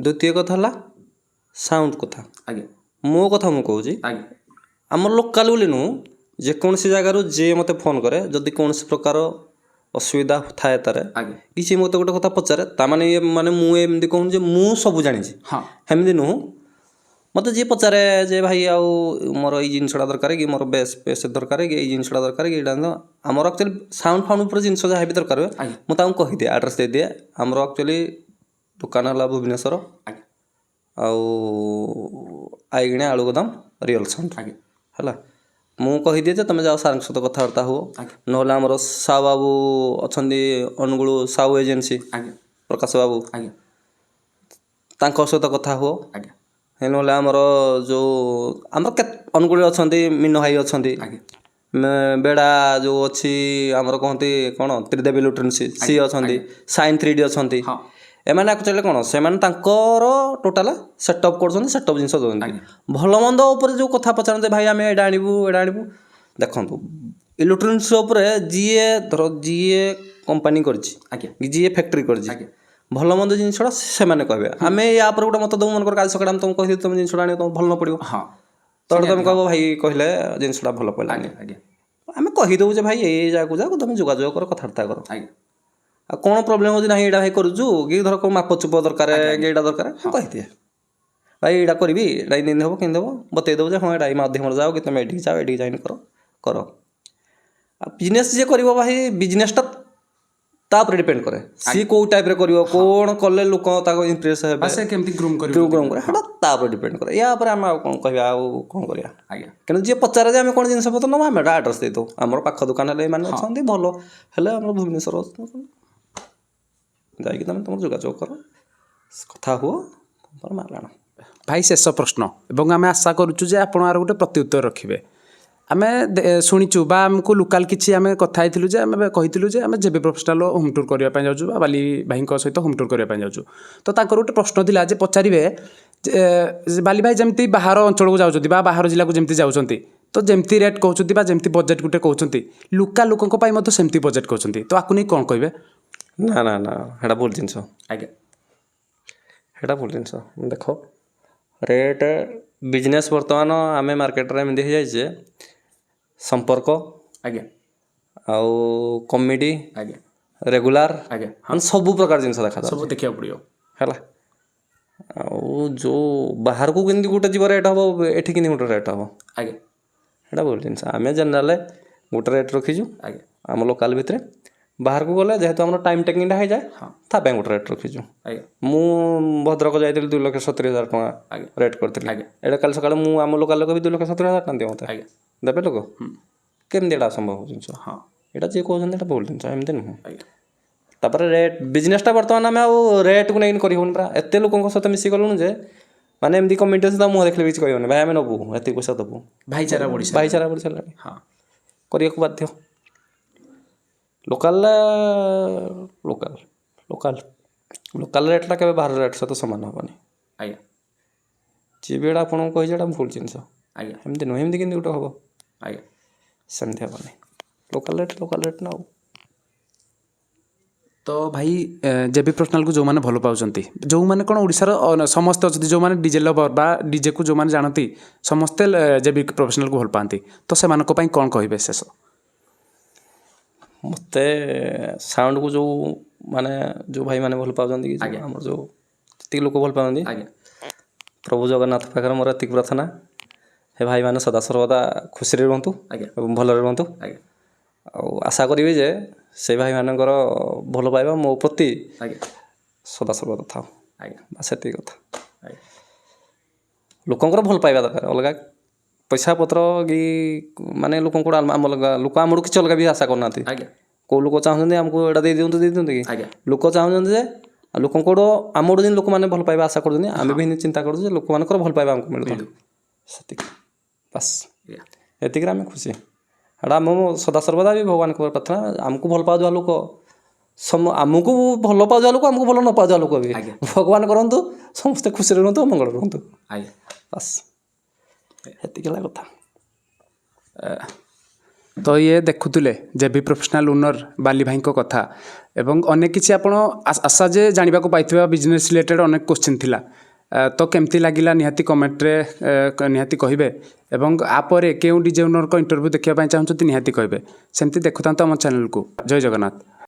ଦ୍ୱିତୀୟ କଥା ହେଲା ସାଉଣ୍ଡ କଥା। ମୋ କଥା ମୁଁ କହୁଛି, ଆମ ଲୋକାଲ ବୋଲି ନୁହଁ, ଯେକୌଣସି ଜାଗାରୁ ଯିଏ ମୋତେ ଫୋନ୍ କରେ, ଯଦି କୌଣସି ପ୍ରକାର ଅସୁବିଧା ଥାଏ ତାର କି ସିଏ ମୋତେ ଗୋଟେ କଥା ପଚାରେ, ତାମାନେ ଇଏ ମାନେ ମୁଁ ଏମିତି କହୁନି ଯେ ମୁଁ ସବୁ ଜାଣିଛି। ସେମିତି ନୁହଁ। ମୋତେ ଯିଏ ପଚାରେ ଯେ ଭାଇ, ଆଉ ମୋର ଏଇ ଜିନିଷଟା ଦରକାର କି ମୋର ବେସ୍ ବେସ୍ ଦରକାର କି ଏଇ ଜିନିଷଟା ଦରକାର କି ଏଇଟା, ଆମର ଆକ୍ଚୁଆଲି ସାଉଣ୍ଡ ଫାଉଣ୍ଡ ଉପରେ ଜିନିଷ ଯାହା ବି ଦରକାର ହୁଏ, ମୁଁ ତାଙ୍କୁ କହିଦିଏ, ଆଡ୍ରେସ୍ ଦେଇଦିଏ। ଆମର ଆକ୍ଚୁଆଲି ଦୋକାନ ହେଲା ଭୁବନେଶ୍ୱର ଆଉ ଆଇଗିଣିଆ ଆଳୁଗୋଦାମ, ରିଅଲ୍ ସାଉଣ୍ଡ। ହେଲା, ମୁଁ କହିଦିଏ ଯେ ତୁମେ ଯାଅ, ସାର୍ଙ୍କ ସହିତ କଥାବାର୍ତ୍ତା ହୁଅ। ନହେଲେ ଆମର ସାହୁ ବାବୁ ଅଛନ୍ତି, ଅନୁଗୁଳ ସାହୁ ଏଜେନ୍ସି, ପ୍ରକାଶ ବାବୁ, ତାଙ୍କ ସହିତ କଥା ହୁଅ। ନହେଲେ ଆମର ଯେଉଁ ଆମର କେତେ ଅନୁଗୁଳରେ ଅଛନ୍ତି, ମୀନ ଭାଇ ଅଛନ୍ତି, ବେଡ଼ା ଯେଉଁ ଅଛି ଆମର କହନ୍ତି କ'ଣ ତ୍ରିଦେବୀ ଇଲେକ୍ଟ୍ରୋନିକ୍ସ, ସିଏ ଅଛନ୍ତି, ସାଇନ୍ 3D ଅଛନ୍ତି। ଏମାନେ ଆକ୍ଚୁଆଲି କ'ଣ, ସେମାନେ ତାଙ୍କର ଟୋଟାଲ ସେଟଅପ୍ କରୁଛନ୍ତି, ସେଟଅପ୍ ଜିନିଷ ଦେଉଛନ୍ତି। ଭଲ ମନ୍ଦ ଉପରେ ଯେଉଁ କଥା ପଚାରନ୍ତି, ଭାଇ ଆମେ ଏଇଟା ଆଣିବୁ, ଏଇଟା ଆଣିବୁ, ଦେଖନ୍ତୁ, ଇଲେକ୍ଟ୍ରୋନିକ୍ସ ଉପରେ ଯିଏ ଧର ଯିଏ କମ୍ପାନୀ କରିଛି କି ଯିଏ ଫ୍ୟାକ୍ଟ୍ରି କରିଛି, ଭଲ ମନ୍ଦ ଜିନିଷଟା ସେମାନେ କହିବେ। ଆମେ ୟା ଉପରେ ଗୋଟେ ମତ ଦେବୁ, ମନେକର କାଲି ସକାଳେ ଆମେ ତୁମକୁ କହିଦେବୁ, ତୁମେ ଜିନିଷଟା ଆଣିବ, ତୁମକୁ ଭଲ ନ ପଡ଼ିବ, ତ ତୁମେ କହିବ ଭାଇ କହିଲେ ଜିନିଷଟା ଭଲ ପଡ଼ିଲାନି। ଆମେ କହିଦେବୁ ଯେ ଭାଇ, ଏଇ ଜାଗାକୁ ଯାଅ, ତୁମେ ଯୋଗାଯୋଗ କର, କଥାବାର୍ତ୍ତା କର। ଆଉ କ'ଣ ପ୍ରୋବ୍ଲେମ୍ ହେଉଛି, ନାହିଁ ଏଇଟା ଭାଇ କରୁଛୁ କି ଧର କେଉଁ ମାପ ଚୁପ ଦରକାର କି ଏଇଟା ଦରକାର, ମୁଁ କହିଦିଏ, ଭାଇ ଏଇଟା କରିବି, ଏଇଟା ଏମିତି ଏମିତି ହେବ, କେମିତି ହେବ, ବତେଇ ଦେବୁ ଯେ ହଁ, ଏଇଟା ଏଇ ମାଧ୍ୟମରେ ଯାଅ କି ତୁମେ ଏଇଠିକି ଯାଅ, ଏଇଠିକି ଯାଇନି କର କର। ଆଉ ବିଜନେସ୍ ଯିଏ କରିବ ଭାଇ, ବିଜନେସ୍ଟା ତା ଉପରେ ଡିପେଣ୍ଡ କରେ, ସିଏ କେଉଁ ଟାଇପ୍ରେ କରିବ, କ'ଣ କଲେ ଲୋକ ତାକୁ ଇମ୍ପ୍ରେସ୍ ହେବେ। ସେ କେମିତି ଗ୍ରୁମ୍ କରିବ। କେଉଁ ଗ୍ରହଣ କରିବେ, ସେଇଟା ତା ଉପରେ ଡିପେଣ୍ଡ କରେ। ୟା ଉପରେ ଆମେ ଆଉ କ'ଣ କହିବା, ଆଉ କ'ଣ କରିବା? କିନ୍ତୁ ଯିଏ ପଚାରେ ଯେ ଆମେ କ'ଣ ଜିନିଷ ପତ୍ର ନେବୁ, ଆମେ ଏଇଟା ଆଡ୍ରେସ୍ ଦେଇଦେଉ। ଆମର ପାଖ ଦୋକାନ ହେଲେ ଏମାନେ ଅଛନ୍ତି, ଭଲ ହେଲେ ଆମର ଭୁବନେଶ୍ୱର ଅଛନ୍ତି। ଯାଇକି ତୁମେ ତୁମର ଯୋଗାଯୋଗ କର, କଥା ହୁଅ, ତମର ମାଲ ଆଣ। ଭାଇ, ଶେଷ ପ୍ରଶ୍ନ ଏବଂ ଆମେ ଆଶା କରୁଛୁ ଯେ ଆପଣ ଆର ଗୋଟେ ପ୍ରତ୍ୟୁତ୍ତର ରଖିବେ। ଆମେ ଶୁଣିଛୁ ବା ଆମକୁ ଲୋକାଲ କିଛି ଆମେ କଥା ହେଇଥିଲୁ ଯେ ଆମେ କହିଥିଲୁ ଯେ ଆମେ ଜେବି ପ୍ରଫେସନାଲ ହୋମ୍ ଟୁର୍ କରିବା ପାଇଁ ଯାଉଛୁ ବା ବାଲି ଭାଇଙ୍କ ସହିତ ହୋମ୍ ଟୁର୍ କରିବା ପାଇଁ ଯାଉଛୁ, ତ ତାଙ୍କର ଗୋଟେ ପ୍ରଶ୍ନ ଥିଲା ଯେ ପଚାରିବେ ଯେ ବାଲି ଭାଇ ଯେମିତି ବାହାର ଅଞ୍ଚଳକୁ ଯାଉଛନ୍ତି ବା ବାହାର ଜିଲ୍ଲାକୁ ଯେମିତି ଯାଉଛନ୍ତି, ତ ଯେମିତି ରେଟ୍ କହୁଛନ୍ତି ବା ଯେମିତି ବଜେଟ୍ ଗୋଟେ କହୁଛନ୍ତି, ଲୋକାଲ ଲୋକଙ୍କ ପାଇଁ ମଧ୍ୟ ସେମିତି ବଜେଟ୍ କହୁଛନ୍ତି, ତ ଆକୁ ନେଇ କ'ଣ କହିବେ? ନା ନା ନା, ସେଇଟା ଭୁଲ ଜିନିଷ। ଆଜ୍ଞା। ସେଇଟା ଭୁଲ ଜିନିଷ। ଦେଖ, ରେଟ୍ ବିଜନେସ୍ ବର୍ତ୍ତମାନ ଆମେ ମାର୍କେଟରେ ଏମିତି ହେଇଯାଇଛି ଯେ ସମ୍ପର୍କ ଆଉ କମିଟି, ରେଗୁଲାର, ମାନେ ସବୁ ପ୍ରକାର ଜିନିଷ ଦେଖାଯାଉଛି। ସବୁ ଦେଖିବାକୁ ପଡ଼ିବ। ହେଲା, ଆଉ ଯେଉଁ ବାହାରକୁ କେମିତି ଗୋଟେ ଯିବ ରେଟ୍ ହେବ, ଏଠି କେମିତି ଗୋଟେ ରେଟ୍ ହେବ? ସେଇଟା ଭୁଲ ଜିନିଷ। ଆମେ ଜେନେରାଲ ଗୋଟେ ରେଟ୍ ରଖିଛୁ ଆମ ଲୋକାଲ ଭିତରେ। ବାହାରକୁ ଗଲେ ଯେହେତୁ ଆମର ଟାଇମ୍ ଟେକିଂଟା ହେଇଯାଏ, ତା ପାଇଁ ଗୋଟେ ରେଟ୍ ରଖିଛୁ। ମୁଁ ଭଦ୍ରକ ଯାଇଥିଲି, 2,70,000 ଟଙ୍କା ରେଟ୍ କରିଥିଲି। ଏଇଟା କାଲି ସକାଳେ ମୁଁ ଆମ ଲୋକାଲ ଲୋକ ବି 2,70,000 ଟଙ୍କା ଦିଅ ମୋତେ, ଦେବେ ଲୋକ? କେମିତି ଏଇଟା ଅସମ୍ଭବ ଜିନିଷ? ଏଇଟା ଯିଏ କହୁଛନ୍ତି ଏଇଟା ଭୁଲ ଜିନିଷ, ଏମିତି ନୁହଁ। ତାପରେ ରେଟ୍ ବିଜନେସଟା ବର୍ତ୍ତମାନ ଆମେ ଆଉ ରେଟ୍କୁ ନେଇକି କରିହେଉନି ପରା। ଏତେ ଲୋକଙ୍କ ସହିତ ମିଶିଗଲୁଣୁ ଯେ ମାନେ ଏମିତି କମିଟି ଅଛି, ତା ମୁହଁ ଦେଖିଲେ ବି କିଛି କହିବନି, ଭାଇ ଆମେ ନେବୁ, ଏତିକି ପଇସା ଦେବୁ। ଭାଇଚାରା ବଢ଼ି ଭାଇଚାରା ବଢ଼ି ସାରିଲାଣି। କରିବାକୁ ବାଧ୍ୟ। ଲୋକାଲ ଲୋକାଲ ଲୋକାଲ ଲୋକାଲ ରେଟ୍ଟା କେବେ ବାହାର ରେଟ୍ ସହିତ ସମାନ ହେବନି। ଯିଏ ବି ଏଇଟା ଆପଣଙ୍କୁ କହିଛି, ଏଇଟା ଭୁଲ ଜିନିଷ। ଏମିତି ନୁହେଁ। ଏମିତି କେମିତି ଗୋଟେ ହେବ? ସେମିତି ହେବନି। ଲୋକାଲ ରେଟ୍ ଲୋକାଲ ରେଟ୍ ନା ଆଉ। ତ ଭାଇ, ଜେବି ପ୍ରଫେସନାଲକୁ ଯେଉଁମାନେ ଭଲ ପାଉଛନ୍ତି, ଯେଉଁମାନେ କ'ଣ ଓଡ଼ିଶାର ସମସ୍ତେ ଅଛନ୍ତି, ଯେଉଁମାନେ ଡିଜେ ଲଭର ବା ଡିଜେକୁ ଯେଉଁମାନେ ଜାଣନ୍ତି, ସମସ୍ତେ ଜେବି ପ୍ରଫେସନାଲକୁ ଭଲ ପାଆନ୍ତି, ତ ସେମାନଙ୍କ ପାଇଁ କ'ଣ କହିବେ ଶେଷ? ମୋତେ ସାଉଣ୍ଡକୁ ଯେଉଁ ମାନେ ଯେଉଁ ଭାଇମାନେ ଭଲ ପାଉଛନ୍ତି କି ଯୋଉ ଆମର ଯେଉଁ ଯେତିକି ଲୋକ ଭଲ ପାଆନ୍ତି, ପ୍ରଭୁ ଜଗନ୍ନାଥ ପାଖରେ ମୋର ଏତିକି ପ୍ରାର୍ଥନା, ହେ ଭାଇମାନେ ସଦାସର୍ବଦା ଖୁସିରେ ରୁହନ୍ତୁ ଏବଂ ଭଲରେ ରୁହନ୍ତୁ। ଆଉ ଆଶା କରିବି ଯେ ସେଇ ଭାଇମାନଙ୍କର ଭଲ ପାଇବା ମୋ ପ୍ରତି ସଦାସର୍ବଦା ଥାଉ। ବାସ୍, ସେତିକି କଥା। ଲୋକଙ୍କର ଭଲ ପାଇବା ଦରକାର, ଅଲଗା ପଇସା ପତ୍ର କି ମାନେ ଲୋକଙ୍କୁ ଆମ ଅଲଗା ଲୋକ ଆମଠୁ କିଛି ଅଲଗା ବି ଆଶା କରୁନାହାନ୍ତି। କେଉଁ ଲୋକ ଚାହୁଁଛନ୍ତି ଆମକୁ ଏଇଟା ଦେଇ ଦିଅନ୍ତୁ, ଦେଇ ଦିଅନ୍ତୁ କି? ଲୋକ ଚାହୁଁଛନ୍ତି ଯେ ଆଉ ଲୋକଙ୍କଠୁ ଆମଠୁ ଯେମିତି ଲୋକମାନେ ଭଲ ପାଇବା ଆଶା କରୁଛନ୍ତି, ଆମେ ବି ସେମିତି ଚିନ୍ତା କରୁଛୁ ଯେ ଲୋକମାନଙ୍କର ଭଲ ପାଇବା ଆମକୁ ମିଳୁଥାଉ, ସେତିକି ବାସ୍। ଏତିକିରେ ଆମେ ଖୁସି। ଏଇଟା ଆମ ସଦାସର୍ବଦା ବି ଭଗବାନଙ୍କ ପ୍ରାର୍ଥନା, ଆମକୁ ଭଲ ପାଉଥିବା ଲୋକ ଆମକୁ ଭଲ ପାଉଥିବା ଲୋକ, ଆମକୁ ଭଲ ନ ପାଉଥିବା ଲୋକ ବି, ଭଗବାନ କରନ୍ତୁ ସମସ୍ତେ ଖୁସିରେ ରୁହନ୍ତୁ, ମଙ୍ଗଳରେ ରୁହନ୍ତୁ। ବାସ୍, ଏତିକି ହେଲା କଥା। ତ ଇଏ ଦେଖୁଥିଲେ ଜେବି ପ୍ରଫେସନାଲ ଓନର୍ ବାଲି ଭାଇଙ୍କ କଥା ଏବଂ ଅନେକ କିଛି ଆପଣ ଆଶା ଯେ ଜାଣିବାକୁ ପାଇଥିବା। ବିଜନେସ୍ ରିଲେଟେଡ଼ ଅନେକ କୋଶ୍ଚିନ୍ ଥିଲା। ତ କେମିତି ଲାଗିଲା ନିହାତି କମେଣ୍ଟରେ ନିହାତି କହିବେ ଏବଂ ଆ ପରେ କେଉଁ ଡିଜେ ଓନର୍ଙ୍କ ଇଣ୍ଟରଭ୍ୟୁ ଦେଖିବା ପାଇଁ ଚାହୁଁଛନ୍ତି ନିହାତି କହିବେ। ସେମିତି ଦେଖୁଥାନ୍ତୁ ଆମ ଚ୍ୟାନେଲକୁ। ଜୟ ଜଗନ୍ନାଥ।